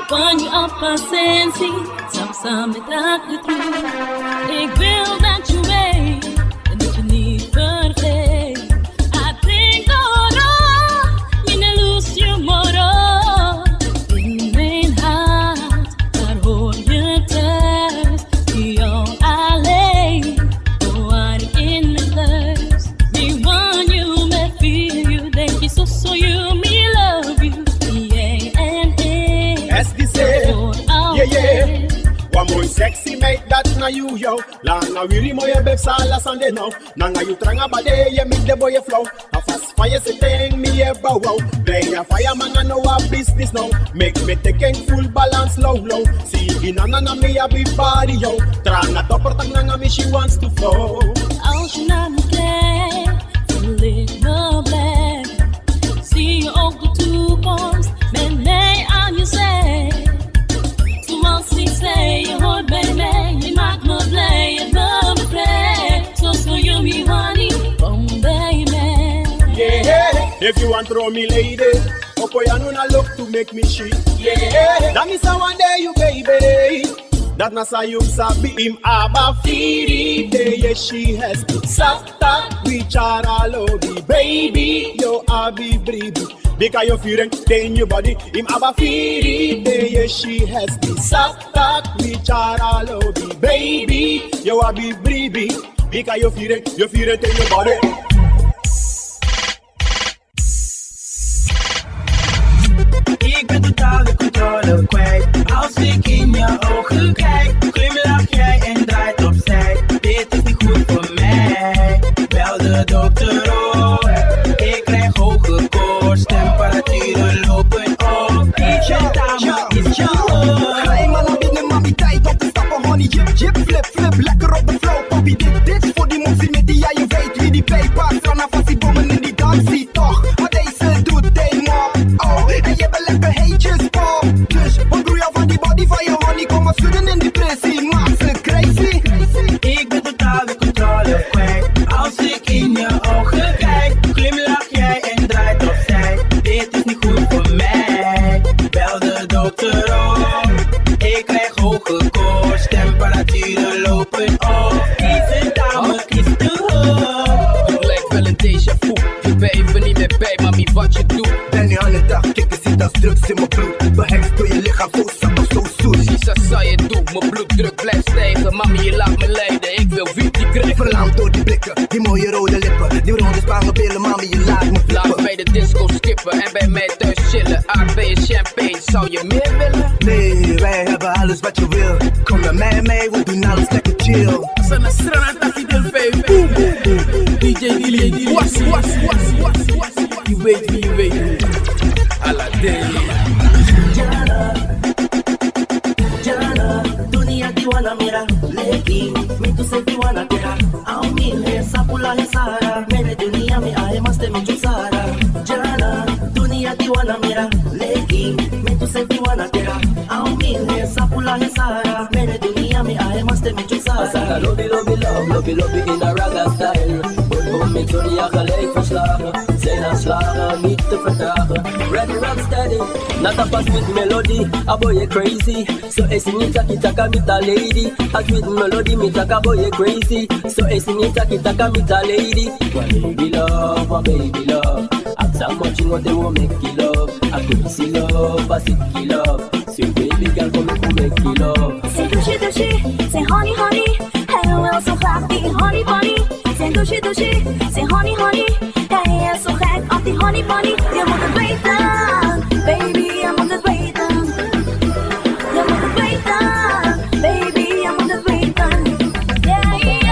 kan je op patiëntie, samen, samen met dat het goed. Ik wil dat je weet en dat je niet vergeet. I think, oh, no, you never lose your moral. In mijn hart, daar hoor je thuis. Jou alleen, waar ik in mijn thuis. Me want you, me feel you, denk je zo, zo you, me love you. Jij en ik, S D C, voor altijd. Yeah, yeah. Wan moi sexy meid, dat na yu, yo. Langa wiri, moi bepsa, ala sani de now. Nanga yu tranga body, ye make the boy flow. A fast fire, se ting mi e bow wow. Blij a fire, man, a no a business now. Make me take a full balance, low, low. See, in a na mi a big body, yo. Tranga topper, tak nanga mi, she wants to flow. Als je naar me kijkt, voel ik me blij. Zie je ook de toekomst met mij aan je zij? Zoals ik zei, je hoort bij mij, je maakt me blij, je bevrijdt. Zoals voor jullie, honey, kom bij mij. Yeah, if you want throw me lady, opo ya no na look to make me shit. Yeah, that means I want there you baby. Dat na san yu sabi, im abi firi de, yes, she has to stop. Tak wi tyari a lobi, baby, yu abi bribi. Bika yu firi en te ini yu body. Im abi firi de, yes, she has to stop. Tak wi tyari a lobi, baby, yu abi bribi. Bika yu firi en, yu firi en te ini yu body. Ik ben totaal de controle kwijt. Als ik in je ogen kijk, glimlach jij en draait opzij. Dit is niet goed voor mij. Bel de dokter op. Ik krijg hoge koorts, temperaturen lopen op. Deze dame is te hoog. Hey, man, na binnen, mami, tijd om te stappen, honey. Jip, jip, flip, flip, lekker op de flow, poppy. Dit, dit voor die moves met die, ja, je weet wie die peper. Strana fasi bommen in die dansie, toch? Wat deze doet, thee mop. Oh, en je bent lekker heetjes, pop. Dus, wat broei je van die body van je, honey? Kom maar schudden in die pressie, maak ze crazy. Ik ben totaal de controle kwijt. Als ik in je ogen kijk, glimlach jij en draait opzij. Dit is niet goed voor mij. Bel de dokter op. Ik krijg hoge koorts, temperaturen lopen op. Deze dame is te hoog. Het lijkt wel een déjà vu. Je bent even niet meer bij, mami, wat je doet. Ben nu aan het afkicken, zit als drugs in mijn bloed. Behekst door je lichaam, zo sappig, zo zoet. Precies als zij het doet, mijn bloeddruk blijft stijgen. Mami, je laat me lijden, ik wil wiet, die krijg. Verlamd door die blikken, die mooie rode lippen. Die rode spangen billen, mami, je laat me flippen. Laat bij de disco skippen en bij mij thuis chillen. Aardbeien, champagne, zou je meer willen? Nee, wij hebben alles wat je wil. Kom naar mij mee, we doen alles lekker chill. Sana Strana taki del vijf. Boom, boom, boom. D J, D J, was, was, was, was, was. You wait, you wait. Ala day. Jana, jana, dunia diwana mira, leki, mi tu se diwana tera. Au mi he sapula he sara, mere dunia mi ahe maste mi tu sara. Jana, dunia diwana mira, leki, mi tu se diwana tera. Au mi he sapula he sara, mere dunia mi ahe maste mi tu sara. Asaka lobi, lobi, love, lobi, lobi in a raga style. But om mi dunia gelijk verslagen. Zijn aanslagen niet te verdragen. Ready, rock steady. Nata pas with melody, a boy e crazy. So esi mi taki taka mi ta lady. A sweet melody mi taka boy e crazy. So esi mi taki taka mi ta lady. One baby love, one baby love. Aksa much you want they won't make you love. A crazy love, a sicky love. So baby girl come and make you love. Say dushi dushi, say honey honey. Hij wil zo graag die honey bunny. Say dushi dushi, say honey honey. Hij is zo gek op die honey bunny. Je moet het weten, baby, je moet het weten. Je moet het weten, baby, je moet het weten. Yeah, yeah,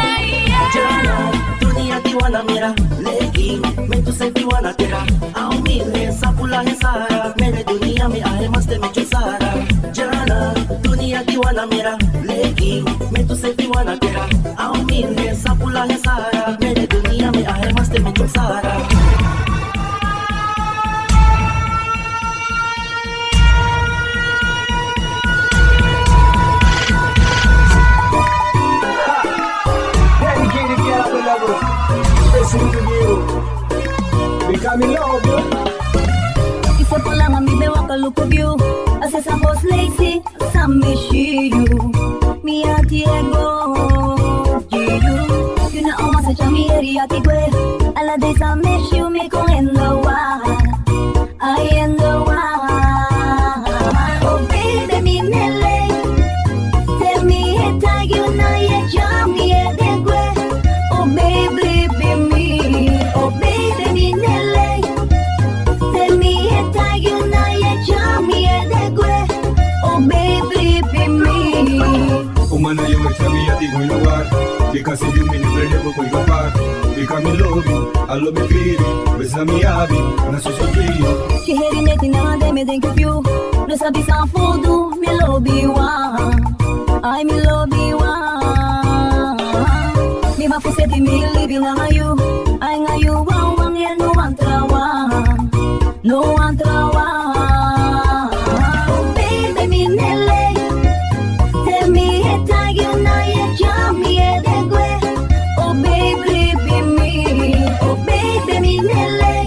yeah. Jana, dunia diwana mira, leki, mi tu se diwana tera. Au mi he sapula he sara, mere dunia mi ahe maste mi tu sara. Jana, dunia diwana mira, leki, mi tu se diwana tera. Au mi he sapula he sara, mere dunia mi ahe maste mi tu sara. Dedicated, girl, I will Ise polanga mi ben waka luku fu yu. A sesa fosi leisi san mi si yu. Mi ati e go gi yu. Yu na a wan san tyari mi heri ati gwe. Ala dei san mi si yu mi kon en de wan. Ai en de wan. Oh baby mi no e lei. Te mi e taigi yu na yu e tyari mi ede gwe. Oh baby mi. Oh baby mi no e lei. Te mi e taigi yu na yu e tyari mi ede gwe. Oh baby mi. Uma na yu e tyari mi ati go ini war. Bika fu yu mi no e prende go kon ini war. Bika mi lobi, a lobi firi. We san mi abi, na so so firi. Si heri neti na den mi e denki fu yu. No sabi san fu du, mi lobi wan. Ai mi lobi wan. Mi wani fu seti mi libi nanga yu. Ai nanga yu wawan, e no wan trawan. No wan trawan. Oh baby mi no e lei. Te mi e taigi yu na yu e tyari mi ede gwe. Oh baby mi. Oh baby mi no e lei.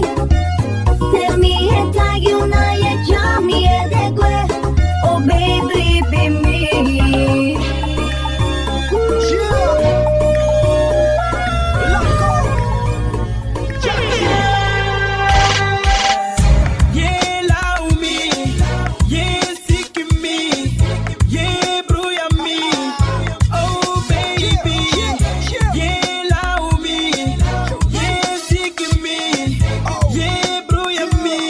Te mi e taigi yu na yu e tyari mi ede gwe. Oh baby mi. Ye law mi, ye siki mi, ye bruya mi, oh baby. Ye law mi, ye siki mi, ye bruya mi,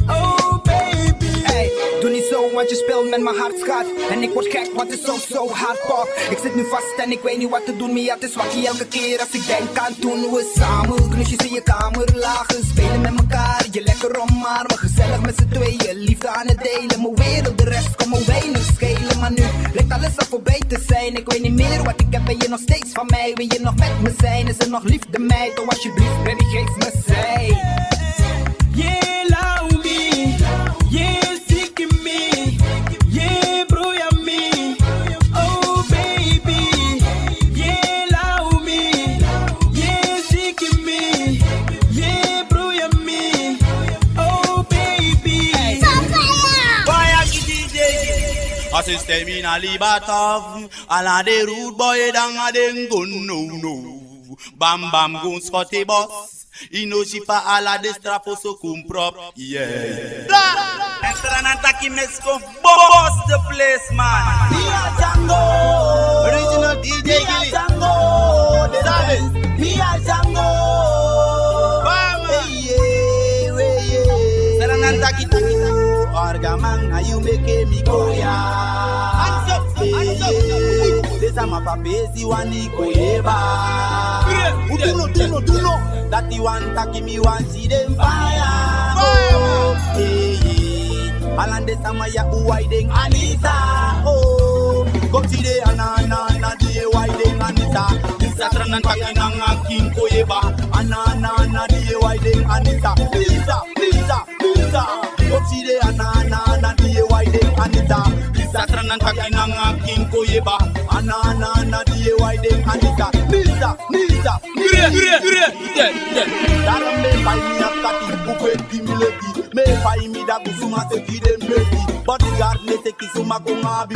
oh baby. Hey, doe niet zo, want je speelt met mijn hart, schat. En ik word gek, want het is zo, zo hard pop. Ik zit nu vast en ik weet niet wat te doen. Mijn hart is wakker elke keer als ik denk aan toen we samen knusjes in je kamer lagen. Spelen met elkaar, je lekker omarmen. Gezellig met z'n tweeën, liefde aan het delen. Mijn wereld, de rest kon me weinig schelen. Maar nu lijkt alles al voorbij te zijn. Ik weet niet meer wat ik heb en je nog steeds van mij. Wil je nog met me zijn? Is er nog liefde, meid? Oh, alsjeblieft, baby, geef me zij. Ye law mi, ye siki mi, ye bruya mi, oh baby. Ye law mi, ye siki mi, ye bruya mi, oh baby. Hey. Boy, a si D J. A si stem in a liba tof. Ala den rude boy dan a den go no no. Bam bam gun skoti bos. Yu no si fa ala den strafoso kun prop. Yeah. Extra nan taki mesko boss the place man. Mia Django. Original D J Mia Gilly. Django. Sabe. Mia Django. Bam. Hey, yeah, hey, yeah. Extra nan taki taki. Argaman na yu meke mi koya. Hands up, hands up. Hey, yeah. Desa ma papesi wani koyeba. Uduno, duno, duno. Dati wan taki mi wan si den faya. Faya. Hey, ala den sama ya uwai den anisa. Oh, kom si den ana, ana, ana, di e wai den anisa. Disa tranan taki nanga king koyeba. Ana, ana, ana, di e wai den anisa. Lisa, Lisa. Lisa, Lisa, Lisa. Oxide ana, ana, ana, di e wai den anisa. Lisa tranan taki nanga king koyeba. Ana, ana, ana, di e wai den anisa. Lisa, Lisa, Lisa. Dare mi e pai mi a kati, ufe di mi leki. Mi e pai mi dagu suma seki den beki. Bodyguard mi e seki suma kon abi.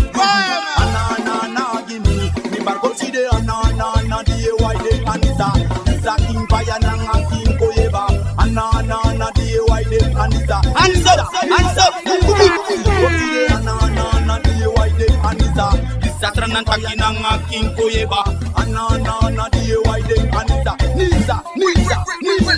Ana, ana, ana, gi mi. Mi bargo si de ana, ana, ana, di e wai den anisa. Disa king faya nanga king koyeba. Ana, ana, ana, di e wai den anisa. Hands up, hands up. Ana, ana, ana, ana, di e wai den anisa. Disa tranan taki nanga king koyeba. Ana, ana, ana, di e wai den anisa. Nisa, nisa, nisa.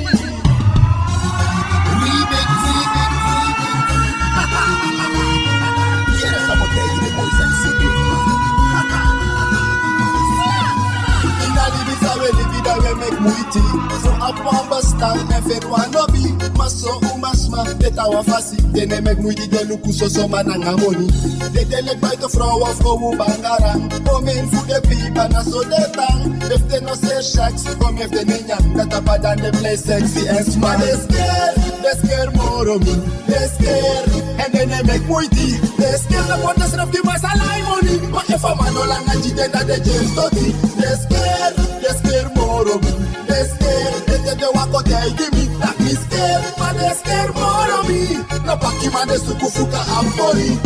Ina libi san we libi, dan we meki muiti. So a wan bestaan, en fu en wan no bi. Ma so un meki sma, den taawan fasi. Den e meki muiti, den luku soso man nanga moni. Den de leki buitenvrouw of gewoon bangarang. Omen fu den pipa na so den tan. Efu den no seri seks, kom efu den no e nyan. Dati a papa dan den play sexy en sma. Den skeer, den skeer moro mi. Den skeer, en den e meki muiti. Den skeer na poti srefi gi masala en moni. Ma efu a man no langa gi den, dan den e doti. Den skeer, den skeer moro mi. Den skeer, den, den, Te wako taigi mi, dat mi skeer, ma den skeer moro mi. No pakiman de suku fuka a moni.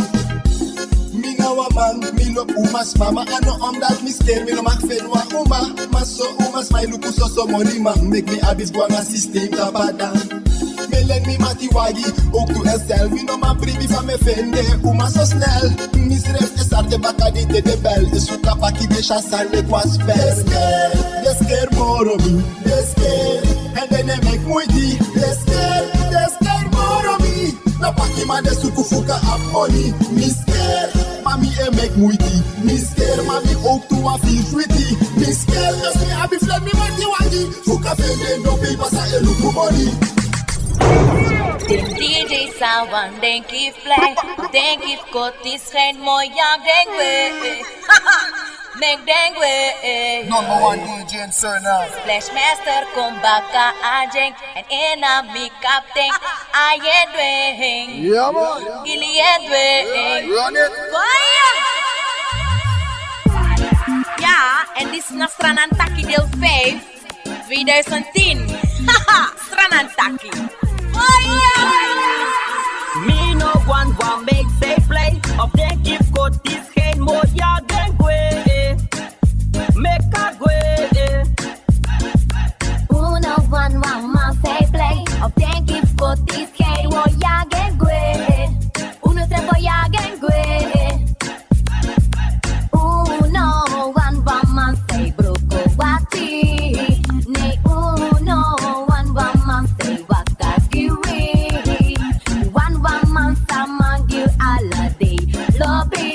Mi na wan man, mi lobi umasma, ma a no omdat mi skeer, mi no mag feni wan uma. Ma so umasma e luku soso moni, ma meki mi abi fu go nanga systeem tapu a dan. Mi e leni mi mati wagi, ook tu S L, mi no man bribi fa mi e feni den uma so snel. Mi srefi e sarte baka di te den bel, e suka paki den sani leki wan spel. Den skeer, den skeer moro mi. Den skeer, èn den e meki muiti. Den skeer, den skeer moro mi. Na pakiman de suku fuka a moni. Mi skeer, ma mi e meki muiti. Mi skeer, ma mi ook tu wan firi switi. Mi skeer, dus mi abi fu leni mi mati wagi. Fuka fende no pei pasa e luku moni. Den D J sa wan denki fu plei, denki fu koti schijn mooi, ja, denk we. Meki den gwe, eh. Number one D J in Suriname. Splash Master kon baka a ding. En in a mi kapten. A ye dweng. Yeah, man. Gili ye dweng. Run it. Fire! Ja, en dit is na Sranantaki deel vijf. Tweeduizend tien. Haha, Sranantaki. Fire! Mi no wan wan meki sei plei. Of denki fu koti schijn mooi, ja, den gwe. Meki a gwe. Un no wan wan man sei plei. Of denki fu koti schijn mooi, ja, den gwe. Un no srefi o ja, den gwe. Un no wan wan man sei broko wati. Nee, un no wan wan man sei waka gi wi. Wan wan man sa man gi ala dei lobi.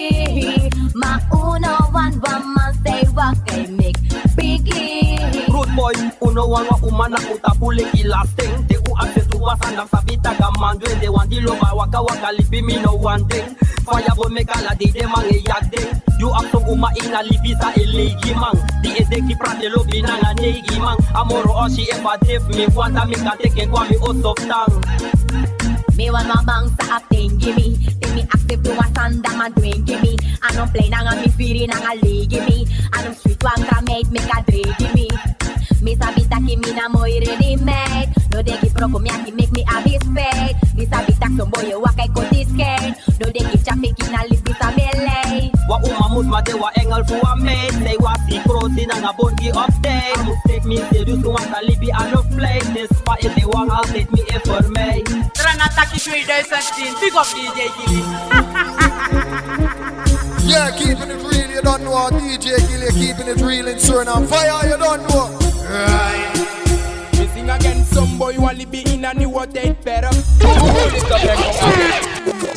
Ma un no wan wan man sei waka e meki bigi. Rude boy, un no wan wan uma na un tapu leki lasten. Te un akseptu wan sani, dan sabi taki a man du en. Den wan di lobi a waka waka libi, mi no wan den. Fa ya go meki ala dei den man e yaki den. Yu abi son uma ini a libi san e lei gi man. Di e denki prati lobi nanga neigi man. A moro osi efu a de fu mi, fu anda mi kan teki en kon a mi oso fu tan. Mi wan wan man sa abi ten gi mi. Te mi akseptu wan sani, dan man du en gi mi. A no plei nanga mi firi nanga lei gi mi. A no switi wan kra meid meki a drei gi mi. Mi sabi taki mi na moi ready meid. No denki broko mi aki meki mi abi spijt. Mi sabi taki son boi e waka e koti schijn. No denki tyafiki na libi san mi e lei. Wan uma mus man de wan engel fu wan meid. Sei wasi krosi nanga bon gi op tijd. A mus teki mi serieus, un wan sa libi a no plei. Den spa e de wan altijd mi e vermei. Sranantaki tweeduizend tien, big up D J Gilly. Yeah, keeping it real, you don't know. D J Gilly, keeping it real in Suriname. Fire, you don't know. Right. Mi sing again, some boy wan libi in a new world, they better.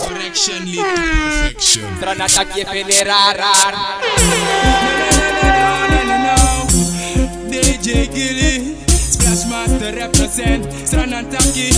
Correction lead to perfection. Sranantaki e feni rara. D J Gilly, Splash Master represent. Sranantaki,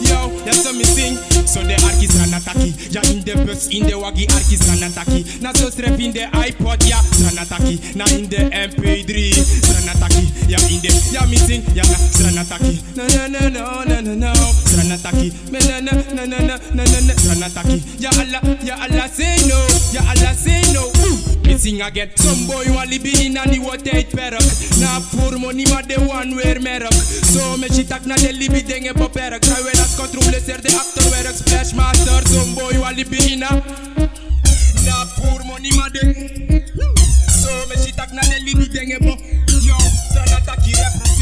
yo, ya so mi sing. So den arki Sranantaki, ya in den bus, in den wagi arki Sranantaki. Na so srefi in den iPod, ya Sranantaki. Na in den M P three, Sranantaki, ya in den, ya mi sing, ya na Sranantaki. Na na na na na na na. Sranantaki, me na na na na na na na na. Sranantaki, ya Allah, ya Allah say no, ya Allah say no. Ooh. Mi sing again. Some boy wan libi in a nieuwe tijdperk. Na puru moni ma den wan weri merk. So mi si taki na den libi den e beperk. Terwijl als controleer de achterwerk. Splash Master, some boy wan libi in a. Na puru moni ma den. So mi si taki na den libi den e bo. Yo, Sranantaki represent.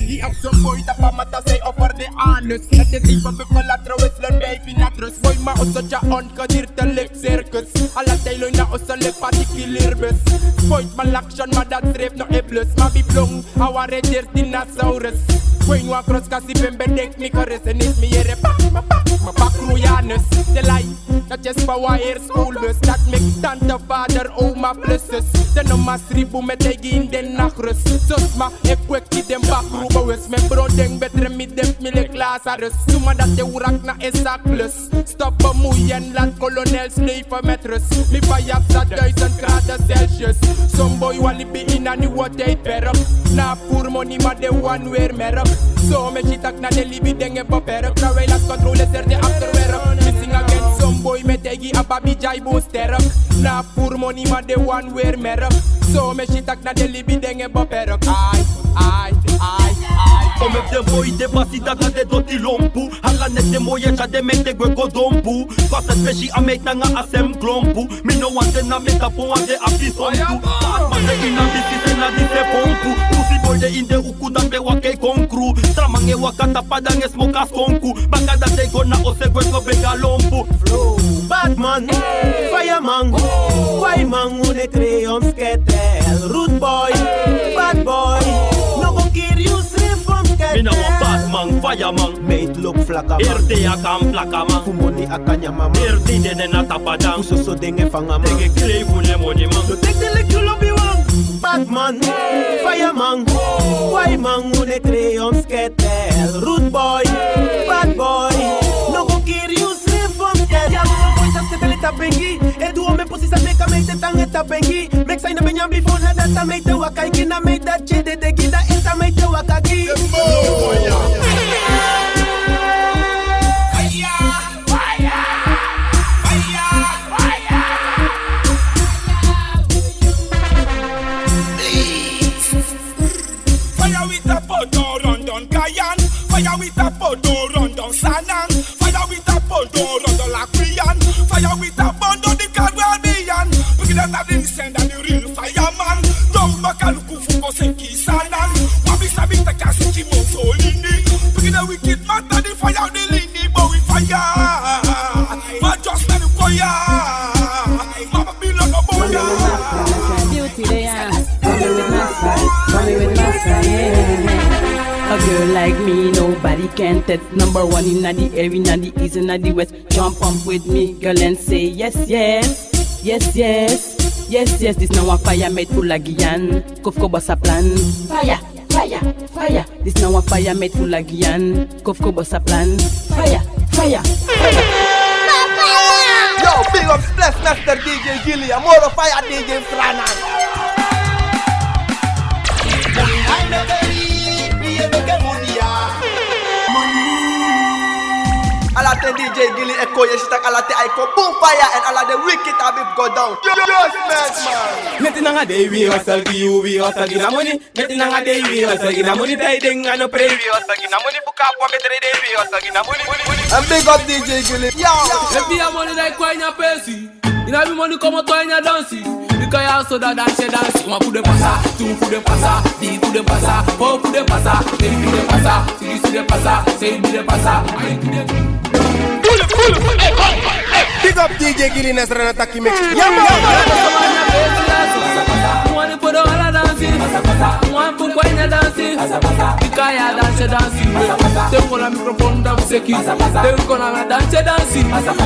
Yu abi son boy tapu a matta, sei over de anus. Dat is even verlaten, we sluit bij Finatrus. Boy ma oso tya on, gedierte lik circus. Ala tijden na oso lik particulier bus. Spoit ma lakshan, ma dat schrijft no iblus. Ma bi blong, a wan redeert dinosaurus. Going wan cross kasi ben bedenk mi gerust. En is mi here pak, ma pak, ma pak roejanus. De lai. Dat is pa wan heer schoolbus. Dat meki tante, vader, oma plus zus. De no masribu met hij in de nachtrust. Zus ma, ik kwik die den bakru bewust. Mijn bro denk beter mi dip mi lik Lazarus. Suma dat de wrak na een zaklus. Stop bemoeien, laat kolonel slepen met rust. Mi faya sa duizend graden Celsius. Some boy wan libi in a nieuwe tijdperk. Na puru moni ma den wan weri merk. So mi si taki na den libi den e beperk. Terwijl als controleer de achterwerk. Mi sing again, some boy mi e taigi a babi dya e bun sterk. Na puru moni ma den wan weri merk. So mi si taki na den libi den e beperk. Ai, ai, ai, ai. Meki den boi de basi dati na den doti lompu. Ala neti den boi e tyari den meti gwe go dompu. Fasi fesi a meti nanga a sem klompu. Mi no wani den na mi tapu wan de a pisontu. Badman de ini a bisi se na di se pompu. Pusi boi de ini den uku dati e waka e kon kru. Sama nanga e waka tapu a dan e smoku a skonku. Baka dati e go na ose gwe go bega lompu. Flow. Badman, fireman, kwaiman, un e krei om sketel. Rude boy, bad boy, no go kiri yusrefi om sketel. Mi na wan badman, fireman. Meit lok flakaman. Heri dei a kan plakaman. Fu moni a kan nyan mama. Heri dei den na tapu a dan. Fu soso den e fangaman. Den e krei fu den moniman. No teki den leki yu lobiwan. Badman, fireman, kwaiman, un e krei om sketel. Rude boy, bad boy, no go kiri yusrefi om sketel. Ya, wan boi sa sketel e tapu en gi. E du wan me pusi sa meki a meti e tan e tapu en gi. Meki san yu no ben nyan bifo na dati a meti e waka e gi, na meti dati e dede gi, da ete a meti e waka gi. Fire with a poto run down Kayan. Fire with a poto run down Sanan. Fire with a poto run down Lakwiyan. Fire with a bondo di Caribbean. Pikin dati a di senda di real fireman. Don baka luku fu go seki Sanan. Wabi sabi taki a seki Mussolini. Pikin di wicked man tan di fire di lini, but we fire. Ma just na di koya. Mama mi no go boya. Beauty dey, yeah. Come here with my style, come here with my style, yeah. A girl like me, nobody can test. Number one inna di air, inna di east, inna di west. Jump up with me, girl, and say yes, yes. Yes, yes. Yes, yes, this na wan fire made for Lagian. Kof ko basa plan. Fire, fire, fire. This na wan fire made for Lagian. Kof ko basa plan. Fire, fire, fire. Yo, big up Spliff Master D J Gilly, a moro fire D J Sranan. Ala ten D J Gilly e kon, yu e si taki ala ten ai kon bun fire, èn ala den wicked abi go down. Yes, man. Neti nanga dei wi hustle gi yu, wi hustle gi na moni. Neti nanga dei wi hustle gi na moni, dei den a no prei. Wi hustle gi na moni, buka pwa metre dei wi hustle gi na moni, moni, moni. And big up D J Gilly. Yo. Efu yu abi moni, dan yu kon a ini a fesi. Yu no abi moni, komoto a ini a dansi. Bika yu a so da dansi, dansi. Wan fu den pasa, tu fu den pasa, dri fu den pasa, fo fu den pasa, dei fu den pasa, sigisi den pasa, seibi den pasa, aiti den. Big up D J Gilly, Nasrana taki mix. Yeah, man. Wan fu den ala dansi. Wan fu kwai na dansi. Bika yu a dansi, dansi. Te wi kon a microphone dan wi seki. Te wi kon a dansi, dansi.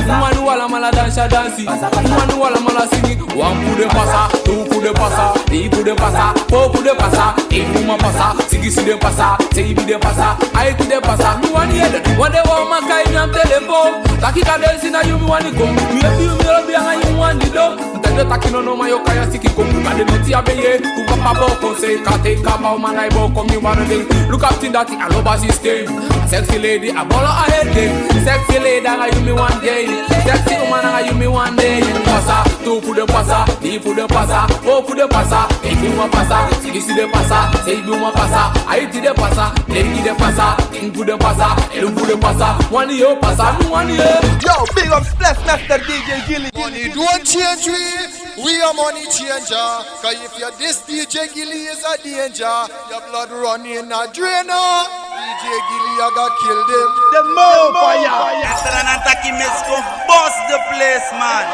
Wan fu ala mala dansi, dansi. Wan fu ala mala singi. Wan fu den pasa, tu fu den pasa, dri fu den pasa, fo fu den pasa, efu wan pasa, sigisi den pasa, seibi den pasa, aiti den pasa. Mi wani yere, wan dei wan uman kai mi a mi telefon. Taki kadensi na yu mi wani kon. Mi yepi yu, mi lobi anga yu mi wani didon. Mi taki no no man, yu o kai a siki kon. Ma den noti a ben yere, tu papa boko sei, kate kaba uman na i boko mi wani den. Look up tin dati a loba system. Sexy lady, a bolo a head game. Sexy lady, anga yu mi wan dei. Sexy woman, anga yu mi wan dei. Pasa, tu fu den pasa, dri fu den pasa, fo fu den pasa, efu wan pasa, sigisi den pasa, seibi wan pasa, aiti den pasa, dei den pasa, tin fu den pasa, efu den pasa, wani yu o pasa, mi wani yu. Yo, big up Spliff Master D J Gilly. Money don't change we, we a money changer. Cause if you diss D J Gilly is a danger. Your blood running a drain, oh. D J Gilly a go kill dem. Dem more fire. Nasrana taki mix go bust the place, man.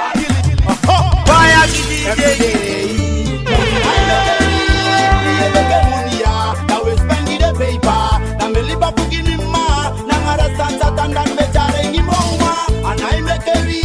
Fire gi D J Gilly. Money, I make it, we make it money, yeah. Now we spend the paper. Now me live up to give me ma. Nanga Rasta Satan dan me chare ni mongwa. And I make it, we,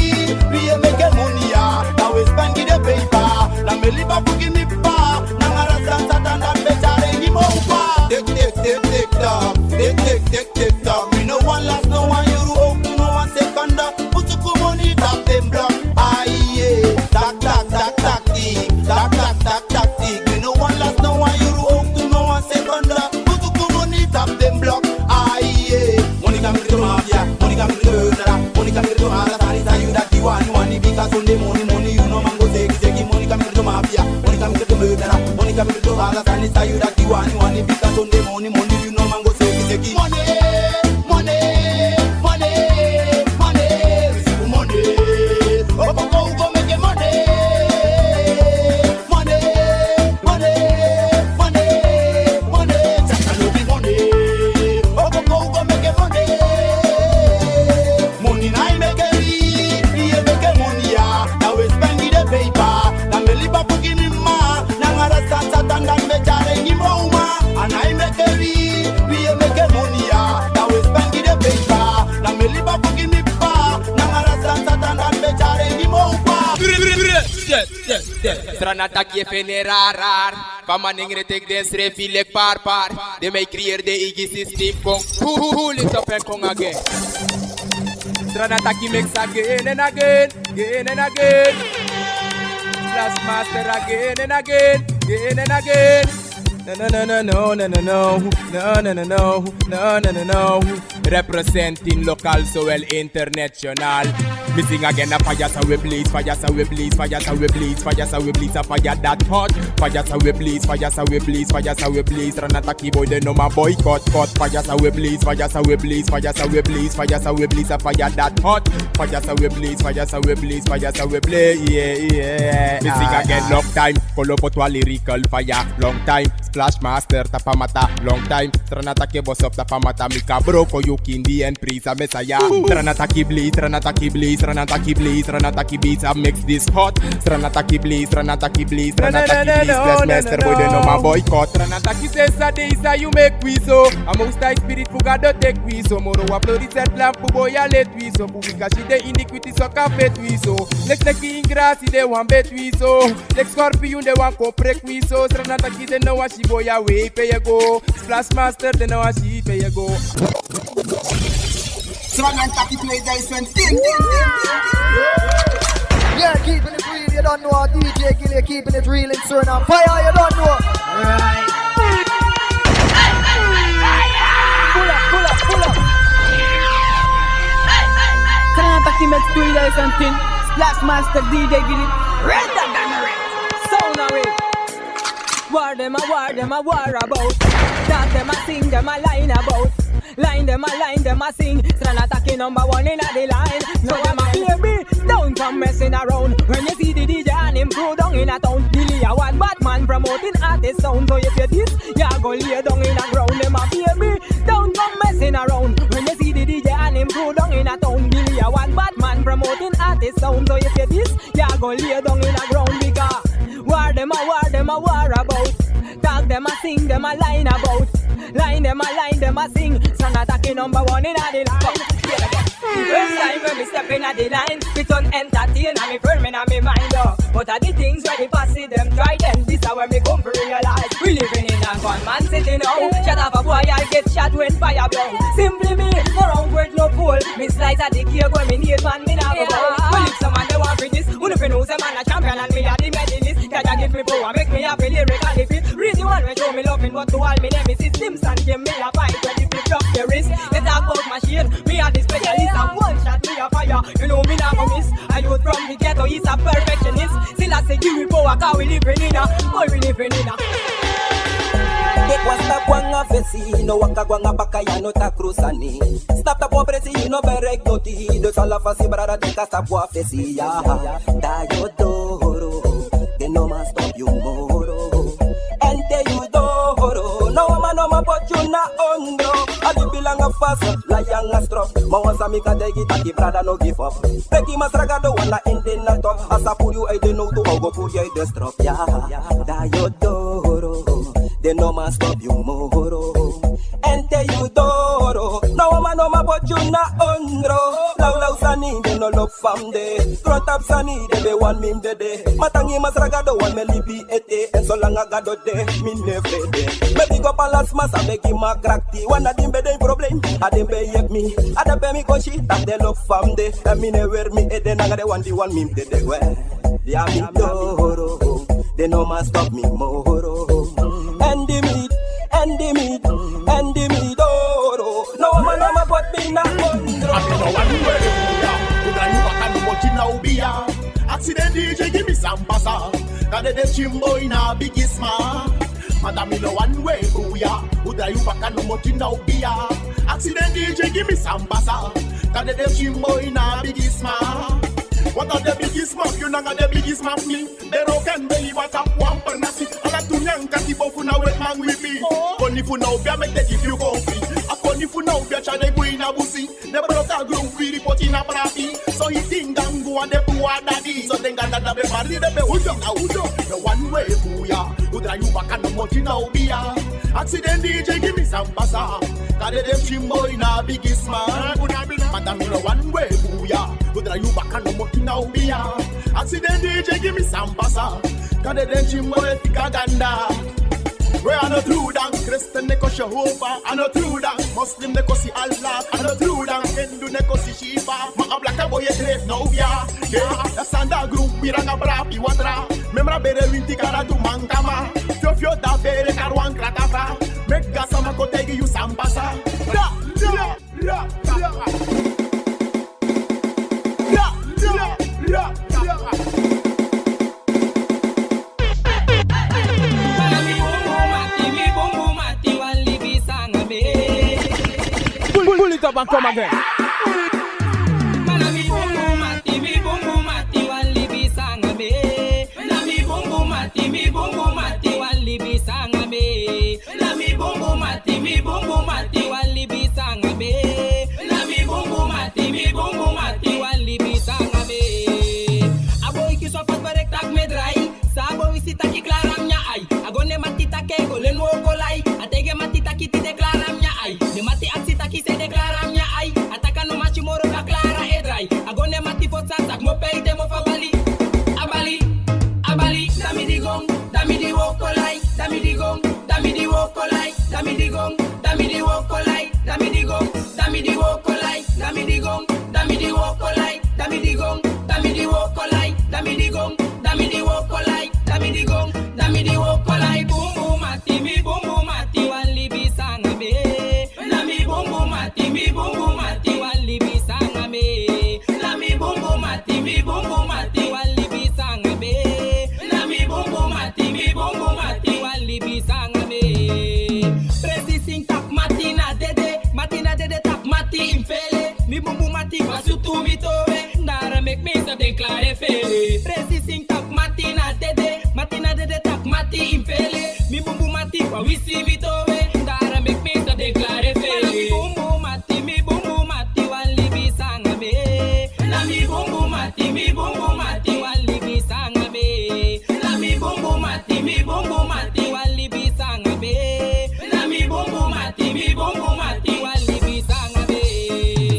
we make it money, yeah. Now we spend the paper. Now me live up to give me pa. Nanga Rasta Satan dan me chare ni mongwa. Tick, tick, tick, tick, tock. Tick, tick, tick, tick, tock. We no one last, no one euro, no one second. Put your money tap dem block. Aye, tak, tak, tak, tak, tick. Tak, tak, tak, tak, tick. We no one last, no one euro, no one second. Put your money tap dem block. Aye, money come to mafia, money come to murderer, money come to all the things that you that you want, you want it because Sunday morning, money, you know, man go take it, take it. Money come to mafia, money come to murderer, money come to all the things that you that you want, you want it because Sunday morning, money, you know, man go take it, take it. Money, money, money, money, we see money. Okoko, we go make money. Money, money, money, money, Saka no be money. Okoko, we go make money. Money na e make wi, wi e make money ya. Na we spend the paper. Na me liba fu gi mi ma. Na ngara sa Satan dan me tyari gi mi uma. A na e make wi, wi e make money ya. Na we spend the paper. Na me liba fu gi mi pa. Na ngara sa Satan dan me tyari gi mi uma. Srana taki e fene raar raar. Fa manengre teki den srefi leki parpar. Den mi e creëer den eigi systeem kon. Hu, hu, hu, lift up en kon again. Srana taki mix again and again, again and again. Splash Master again and again, again and again. No, no, no, no, no, no, no, no, no, no, no, no, no, no, no, no. Representing local zowel international. Mi sing again, a fire sa we blaze, fire sa we blaze, fire sa we blaze, fire sa we blaze, a fire dat hot. Fire sa we blaze, fire sa we blaze, fire sa we blaze, Srana taki boy den no man boycott, cut. Fire sa we blaze, fire sa we blaze, fire sa we blaze, fire sa we blaze, a fire dat hot. Fire sa we blaze, fire sa we blaze, fire sa we blaze, yeah, yeah. Mi sing again, long time, kolo potwa lyrical fire, long time. Splash Master tapu a mata, long time. Srana taki boss up tapu a mata, mi kan broko yu kindi en prijs a Messiah. Srana taki blaze, Srana taki blaze, Srana taki blaze, Srana taki beats a mix this hot. Srana taki blaze, Srana taki blaze, Srana taki blaze, Splash Master boy den no man boycott. Srana taki sensi a dei san yu make wi so. A Most High Spirit fu Gado teki wi so. Moro wan flori set lampu boy a leti wi so. Fu wi kan si den iniquity so kan feti wi so. Leki, leki ingrasi den wani beti wi so. Leki scorpion den wani kon preki wi so. Srana taki den no wani si boy a wei pe yu e go. Splash Master den no wani si pe yu e go. Srana taki play die same thing. Yeah, keeping it real, you don't know how D J Gilly keeping it real in Suriname. Fire, you don't know. Right. Pull up, pull up, pull up. Srana taki mix three die same thing. Splash Master D J Gilly. Red and red. Sound away. War dem a war, dem a war about. Talk dem a sing, dem a line about. Line dem a line, dem a sing. Srana taki number one inna di line. So dem a fear mi. Don't come messing around. When you see the D J and him crew down inna town, Billy a one bad man promoting artist sound. So if you diss, you go lay down inna ground. Dem a fear mi. Don't come messing around. When you see the D J and him crew down inna town, Billy a one bad man promoting artist sound. So if you diss, you go lay down inna ground because war dem a war, dem a war about. Talk dem a sing, dem a line about. Line dem a line, dem a sing. Srana taki number one inna di line. First time when mi step inna di line, mi turn entertain and mi firm inna mi mind, oh. But a di things weh di posse dem try then, this a when mi come fi realize. We living in a gunman city now. Shot off a boy, I get shot when fire blow. Simply me, no round word, no fool. Mi slice a di cake when mi need man, mi nah go bow. Well, if some man dem want fi this, unu fi know seh man a champion and mi a di medalist. Jah Jah give mi power, make mi happy lyrically fit. Reason one weh show mi loving, but to all mi nemesis, Stimson give mi a fight when di flip drop the wrist. Dem talk bout machine, mi a di specialist, and one shot mi a fire. You know mi nah go miss. A youth from di ghetto is a perfectionist. Still a seh give we power, 'cause we living in a, boy, we living in a. Take one step, one a fesi, no waka, one a baka, ya no takru sani. Stap tapu wan presi, yu no bereik noti. Dus ala fasi brada teki a stap wan fesi, ya. Da yu doro, den no man stop yu moro. Èn te yu doro, no wan man no man poti yu na ondro. A libi langa fasi, lai anga strop. Ma wan sani mi kan taigi, taki brada no give up. Teki Masra Gado wan na ini den na top. A sa puru yu uit den nowtu, a o go puru yu uit den strop. Ya, da yu doro, den no man stop yu moro. Èn te yu doro, no wan man no man poti yu na ondro. Lawlaw sani, den no lobi fa mi de. Grontapu sani, den be wani mi dede. Ma tangi Masra Gado, wan mi e libi ete. Èn solanga Gado de, mi no e frede. Mi e big up ala sma san begi makrakti. Wan na den be de ini problem, a den be yepi mi. A dape mi kon si taki den lobi fa mi de. Èn mi no e weri mi ede nanga den wan di wani mi dede gwe. Di a mi doro, den no man stop mi moro. Èn di mi, èn di mi, èn di mi doro, no wan man no man poti mi na ondro. A mi no wani weri fu ya, fu da yu waka no moti na ubia. Aksi den D J gi mi san pasa, da den de simbo ini a bigi sma. Madam, mi no wan we buya. U drai yu baka no moti na ubia. Aksi den D J gi mi san pasa. Kande den Chimbo ini a bigisma. Wat a den bigisma fu yu nanga den bigisma fu mi. Bero kan beli wata wan pernasi. Ala tu nyan kati bo fu na wetman wipi. Koni fu na ubia meki den gi fu yu konfi. A koni fu na ubia tyari den go ini a busi. Den broka gron wiri poti na prapi. So hiti ngangu a den puu a dadi. So den ganda da be marli den be ujo na ujo. No wan we buya. U drai yu baka no moti na ubia. Aksi den D J gi mi san pasa. Kande den Chimbo ini a bigisma. Madam, mi no wan we buya. U drai yu baka no moti na ubia. Aksi den D J gi mi san pasa. Kande den Chimbo e fika ganda. We a no tru dan, Christian ne kosi Jehovah, a no tru dan. Muslim ne kosi Allah, a no tru dan. Hindu ne kosi Shiva, ma a blaka boi e drefi na ubia. Yeah, a sanda gron wiri nanga prapi watra. Memra bere winti kara du mankama. Fio fio da bere kari wan kratafra. Meki Gasa man kon taigi yu san pasa. Da, da. Pull, pull it up and come again. Na mi bumbu mati, mi bumbu mati, wan libi sanga mi. Na mi bumbu mati, mi bumbu mati, wan libi sanga mi. A boi kisi wan fasi bere taki mi e drai. San a boi si taki Clara mi nyan ai. A go na en mati taki e go leni wooko lai. A taigi en mati taki tide Clara mi nyan ai. Den mati aksi taki san ede Clara mi nyan ai. A taki a no mati moro fa Clara e drai. A go na en mati fosi san saki mo pei te mo fa bali. A bali, a bali, da mi di gong, da mi di wooko lai, da mi di gong. Da mi di wooko lai, da mi di gong, da mi di wooko lai, da mi di gong, da mi di wooko lai, da mi di gong, da mi di wooko lai, da mi di gong, da mi di wooko lai, da mi di gong, da mi di wooko lai, da mi di gong, da mi di wooko lai. Bumbu mati, mi bumbu mati, wan libi sanga mi. Na mi bumbu mati, mi bumbu mati, wan libi sanga mi. Na mi bumbu mati, mi bumbu mati, wan libi sanga mi. Na mi bumbu mati, mi bumbu mati, wan libi sanga mi. Presi singi taki mati na dede, mati na dede taki mati ini fele. Mi bumbu mati wan sutu mi towe, dati meki mi sabi den Clara e fele. Presi singi taki mati na dede, mati na dede taki mati ini fele. Mi bumbu mati wan wisi mi towe, dati meki mi sabi den Clara e fele. Mi bumbu mati mi bumbu mati, wan libi sanga mi. Na mi bumbu mati, mi bumbu mati, wan libi sanga mi. Na mi bumbu mati, mi bumbu mati, wan libi sanga mi. Na mi bumbu mati, mi bumbu mati, wan libi sanga mi.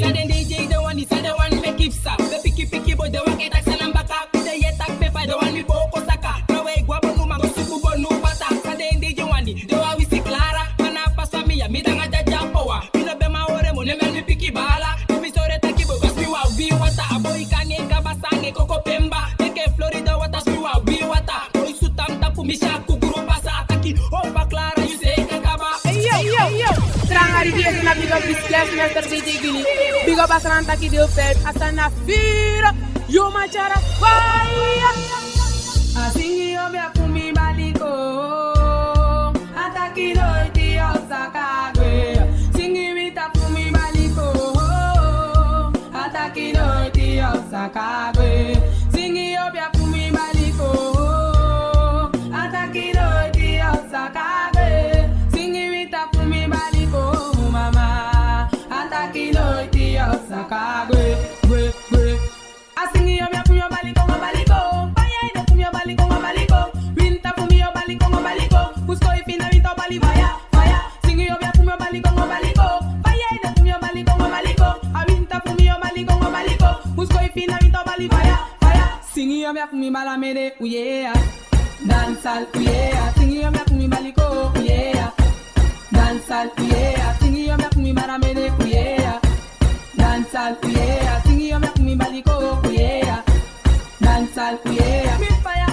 San den D J den wani, san den wani meki psa. Den piki piki boi den waka e taki san na mi baka. Den yere taki pe fa den wani mi booko saka. Trawan e gwe a bonuman go suku bonu bata. San den D J wani, den wani wisi Clara. Ma na a pasa mi ya, mi danga dyadyabo wan. Mi no ben man hori en, mo ne mi a mi piki bala. Mi sori en taki boi, basi mi wan wi wata. A boi kan nanga en kaba sanga en koko pemba. Meki en Florida wata, si mi wan wi wata. Boi sutu a mi tapu, mi si a kukru pasa. A taki, o fa Clara, yu seeka kaba. Hey, yo, hey, yo. Tranga di di esi na big up di splash master D J Gini. Big up a sani taki di o feit. A sani na firi. Yu man tyari a faya. A singi obi a fu mi baliko. A taki noiti a o saka gwe. Singi wita fu mi baliko. A taki noiti a o saka gwe. Singi obi a fu mi baliko. A taki noiti a o saka gwe. Singi wita fu mi baliko, mama. A taki noiti a o saka gwe, gwe, gwe. A singi obi a fu mi baliko, baliko. Faya ede fu mi baliko, baliko. Winta fu mi baliko, baliko. Busikondee fina winta bali faya, faya. Singi obi a fu mi baliko, baliko. Faya ede fu mi baliko, baliko. A winta fu mi baliko, baliko. Busikondee fina winta bali faya, faya. Singi obi a fu mi balamede, uyeya. Dansal, uyeya. Singi obi a fu mi baliko, uyeya. Dansal, uyeya. Singi obi a fu mi balamede, uyeya. Dansal, uyeya. Singi obi a fu mi baliko, uyeya. Dansal, uyeya. Mi faya,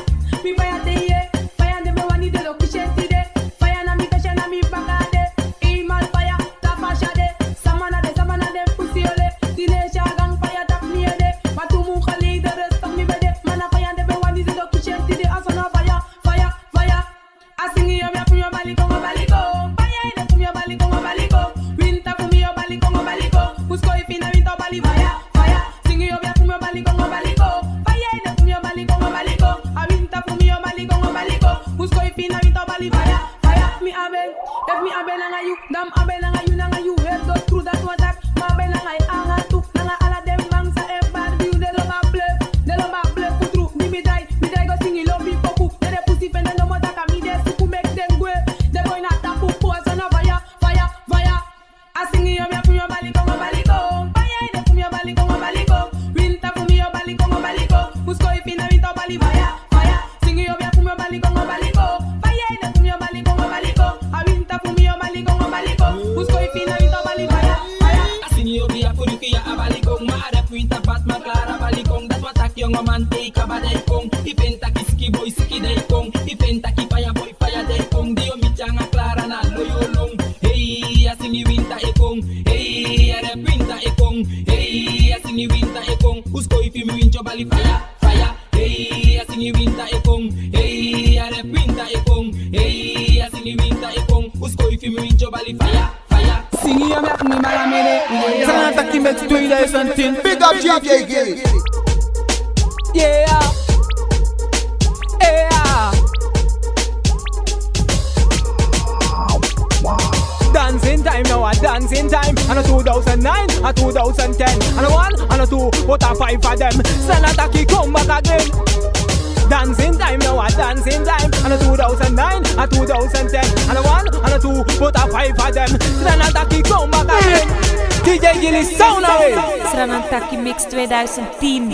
mi faya te ye. Faya den mi wani de lo kisi en tide. Faya na mi fesi, na mi baka de. Eenmaal faya, ta fasi a de. Sama na de, sama na de, pusi ole. Tine si a gang faya taki mi ede. Ma tu mu kali de rest taki mi bede. Ma na faya den mi wani de lo kisi en tide. A sani na faya, faya, faya. A singi obi a fu mi Winta bati, ma Clara bali kon. Dati wani taki yongoman te i kaba dan i kon. Ifi en taki siki boi siki dan i kon. Ifi en taki faya boi faya dan i kon. Di yu o miti anga Clara na lo yu o lon. Hei, a singi winta e kon. Hei, a rep winta e kon. Hei, a singi winta e kon. Usko ifi mi winti o bali faya, faya. Hei, a singi winta e kon. Hei, a rep winta e kon. Hei, a singi winta e kon. Usko ifi mi winti o bali faya, faya. Singi ya mi a kni malamene. Sranan Taki Mix tweeduizend tien. Big up J J Gilly. Yeah. Yeah. Dancing time now, a dancing time. And a two thousand nine, a two thousand ten. And a one, and a two, but a five of them. Sranan Taki come back again. Dancing time now, a dancing time. And a two thousand nine, a two thousand ten. And a one, and a two, but a five of them. Sranan Taki come back again. D J Gilly sound away. Sranan Taki Mix tweeduizend tien.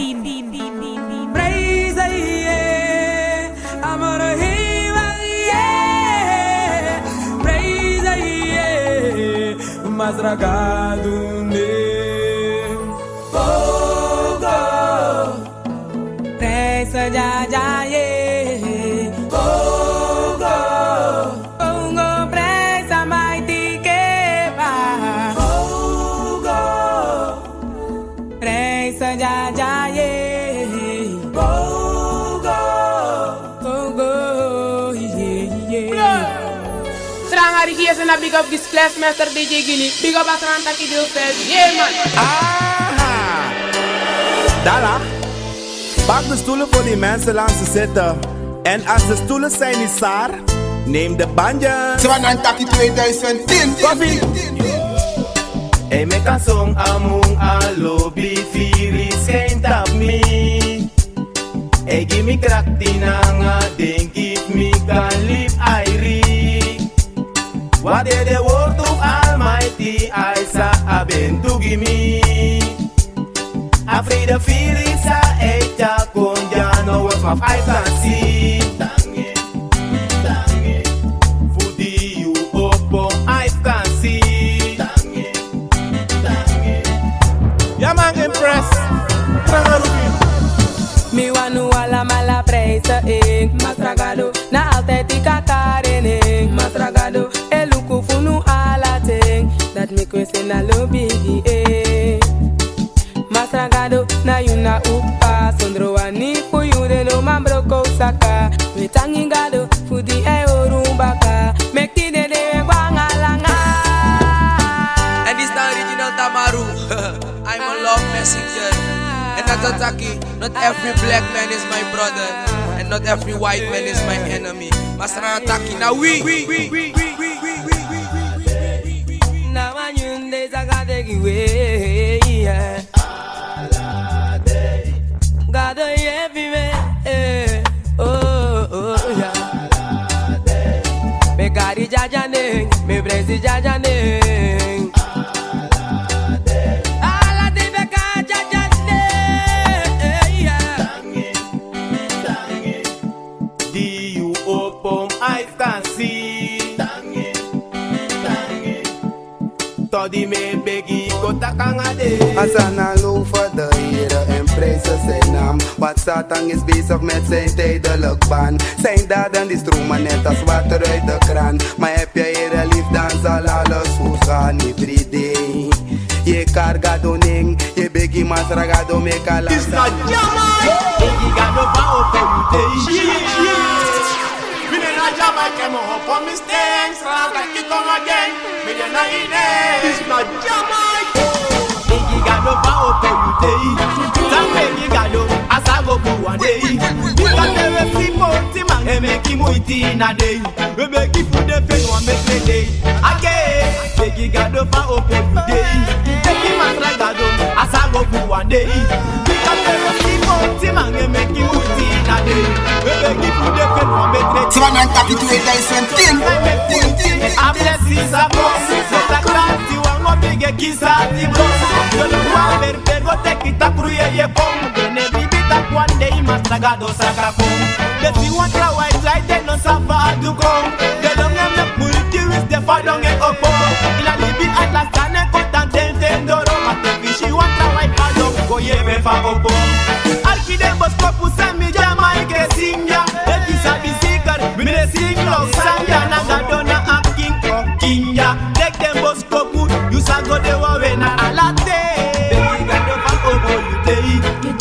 Praise ye, amoro hiwa ye. Praise ye, Masra Gadu ne. Pogo. Praise Jah Jah ye. Pogo. Pogo, praise Almighty Kepa. Pogo. Praise Jah Jah ye. Pogo. Pogo, yeah, yeah. Sranga Ricky, yes, and a big up gi Splash Master D J Gilly. Big up a Sranan Taki Deel vijf. Yeah, man. Aha. Dala. Pak de stoelen voor die mensen langs de zitten. En als de stoelen zijn niet zwaar, neem de bandjes. Sranan Taki tweeduizend tien. Koffie. Ei meki a song among a lobi firi schijnt op mi. Ei gi mi krakti nanga denki fu mi kan libi airi. Wat de woord fu Almighty a sa abi en tu gi mi. A vrede firi san e tyari kon, ya no wan sma fu a kan si. Tangi, tangi. Fu di yu opo a kan si. Tangi, tangi. Ya man Impress. Tranga Ruby. Mi wani un alamala prijs en, Masra Gado. Na altijd i kan kari en, Masra Gado. E luku fu unu ala ten, dati meki wi e seni a lobi gi en. Masra Gado, na yu na un p'pa. Sondro wani fu yu den no man broko un saka. Wi e tangi Gado fu di a e hori un baka. Meki tide de wi e gwe anga langa. En dit is de original Tamaru. I'm a love messenger. En dat is taki, not every black man is my brother. And not every white man is my enemy. Masra Taki na wi. Na wan nyun dei sa Gado e gi wi, yeah. Gado e gi wi, eh. Oh, oh, yeah. Mi kari Jah Jah nen, mi presi Jah Jah nen. Ala dei mi e kari Jah Jah nen, yeah. Di yu opo mi ain fu kan si. Todi mi e begi kon taki nanga den. A sani na low fu de Here en prijs zijn naam. Want Satan is bezig met zijn tijdelijk baan. Zijn daden die stromen net als water uit de kraan. Maar heb je Here lief, dan zal alles goed gaan. Iedere dag. Yu e kari Gado nen, yu e begi Masra Gado meki ala sani. Begi Gado fa opo yu dei. Mi nen na Jamaica, mi opo mi sten. Sranan Taki kon again. Mi nen na ini. Begi Gado fa opo yu dei. San begi Gado, a sa go bun wan dei. Bika te wi e si poti man e meki muiti na dei. Wi e begi fu den feni wan meke dei. Ake, begi Gado fa opo yu dei. Begi Masra Gado, a sa go bun wan dei. Bika te wi e si poti man e meki muiti na dei. Wi e begi fu den feni wan meke dei. Sranan Taki tweeduizend tien. A blessings a kon. Seta krasi wan go bigi kisi a di kon. Dolo wan berber go teki takru yeye kon. Den e bibi taki wan dei Masra Gado sa kon. Den si wan trawan e drai, den no sabi fa a du kon. Den lon e meki muiti winsi den fadon e opo. Ini a libi ala sani e kon tan den fu en doro. Ma te wi si wan trawan e fadon. Oye, ben fa opo. Arki den boskopu san mi Jamaica sinja. Efu yu sabi zeker, mi no e singi no sanja. Na Gado na a king of kinja. Teki den boskopu, yu sa go de wawan na ala dei. Begi Gado fa opo yu dei.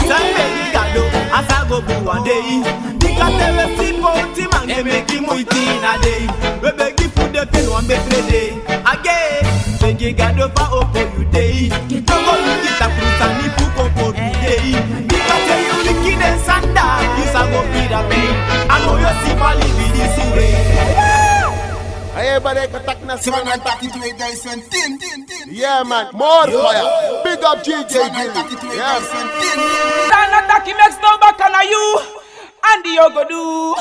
San begi Gado, a sa go bun wan dei. Bika te wi e sipoti man e meki muiti ini a dei. Wi e begi fu de fu wan betre dei. Age, begi Gado fa opo yu dei. Tongo luki takru sani fu kon poti dei. Bika te yu wiki den sanda, yu sa go firi a pei. A no yu o si fa libi disi wei. Hey, everybody, kan taki na Swana taki tweeduizend tien. Yeah, man. More fire. Big up D J Gilly. Yeah. Swana taki meki ston baka na yu. Andi yu o go du.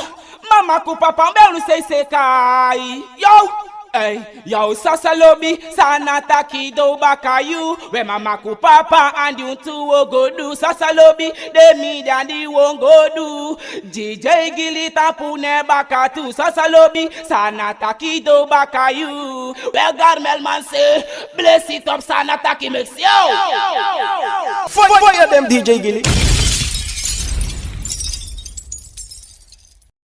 Mama ku papa, mi ben unu sei sei kai. Yo. Ey, yo, Sasa Lobi, Swana taki dou baka yu. We mama ku papa, andi unu tu o go du. Sasa Lobi, den mi andi wan go du. D J Gilly tapu na en baka tu. Sasa Lobi, Swana taki dou baka yu. We Garmelman se, blesi top, Swana taki meki. Yo! Fo-, fire dem, D J Gilly.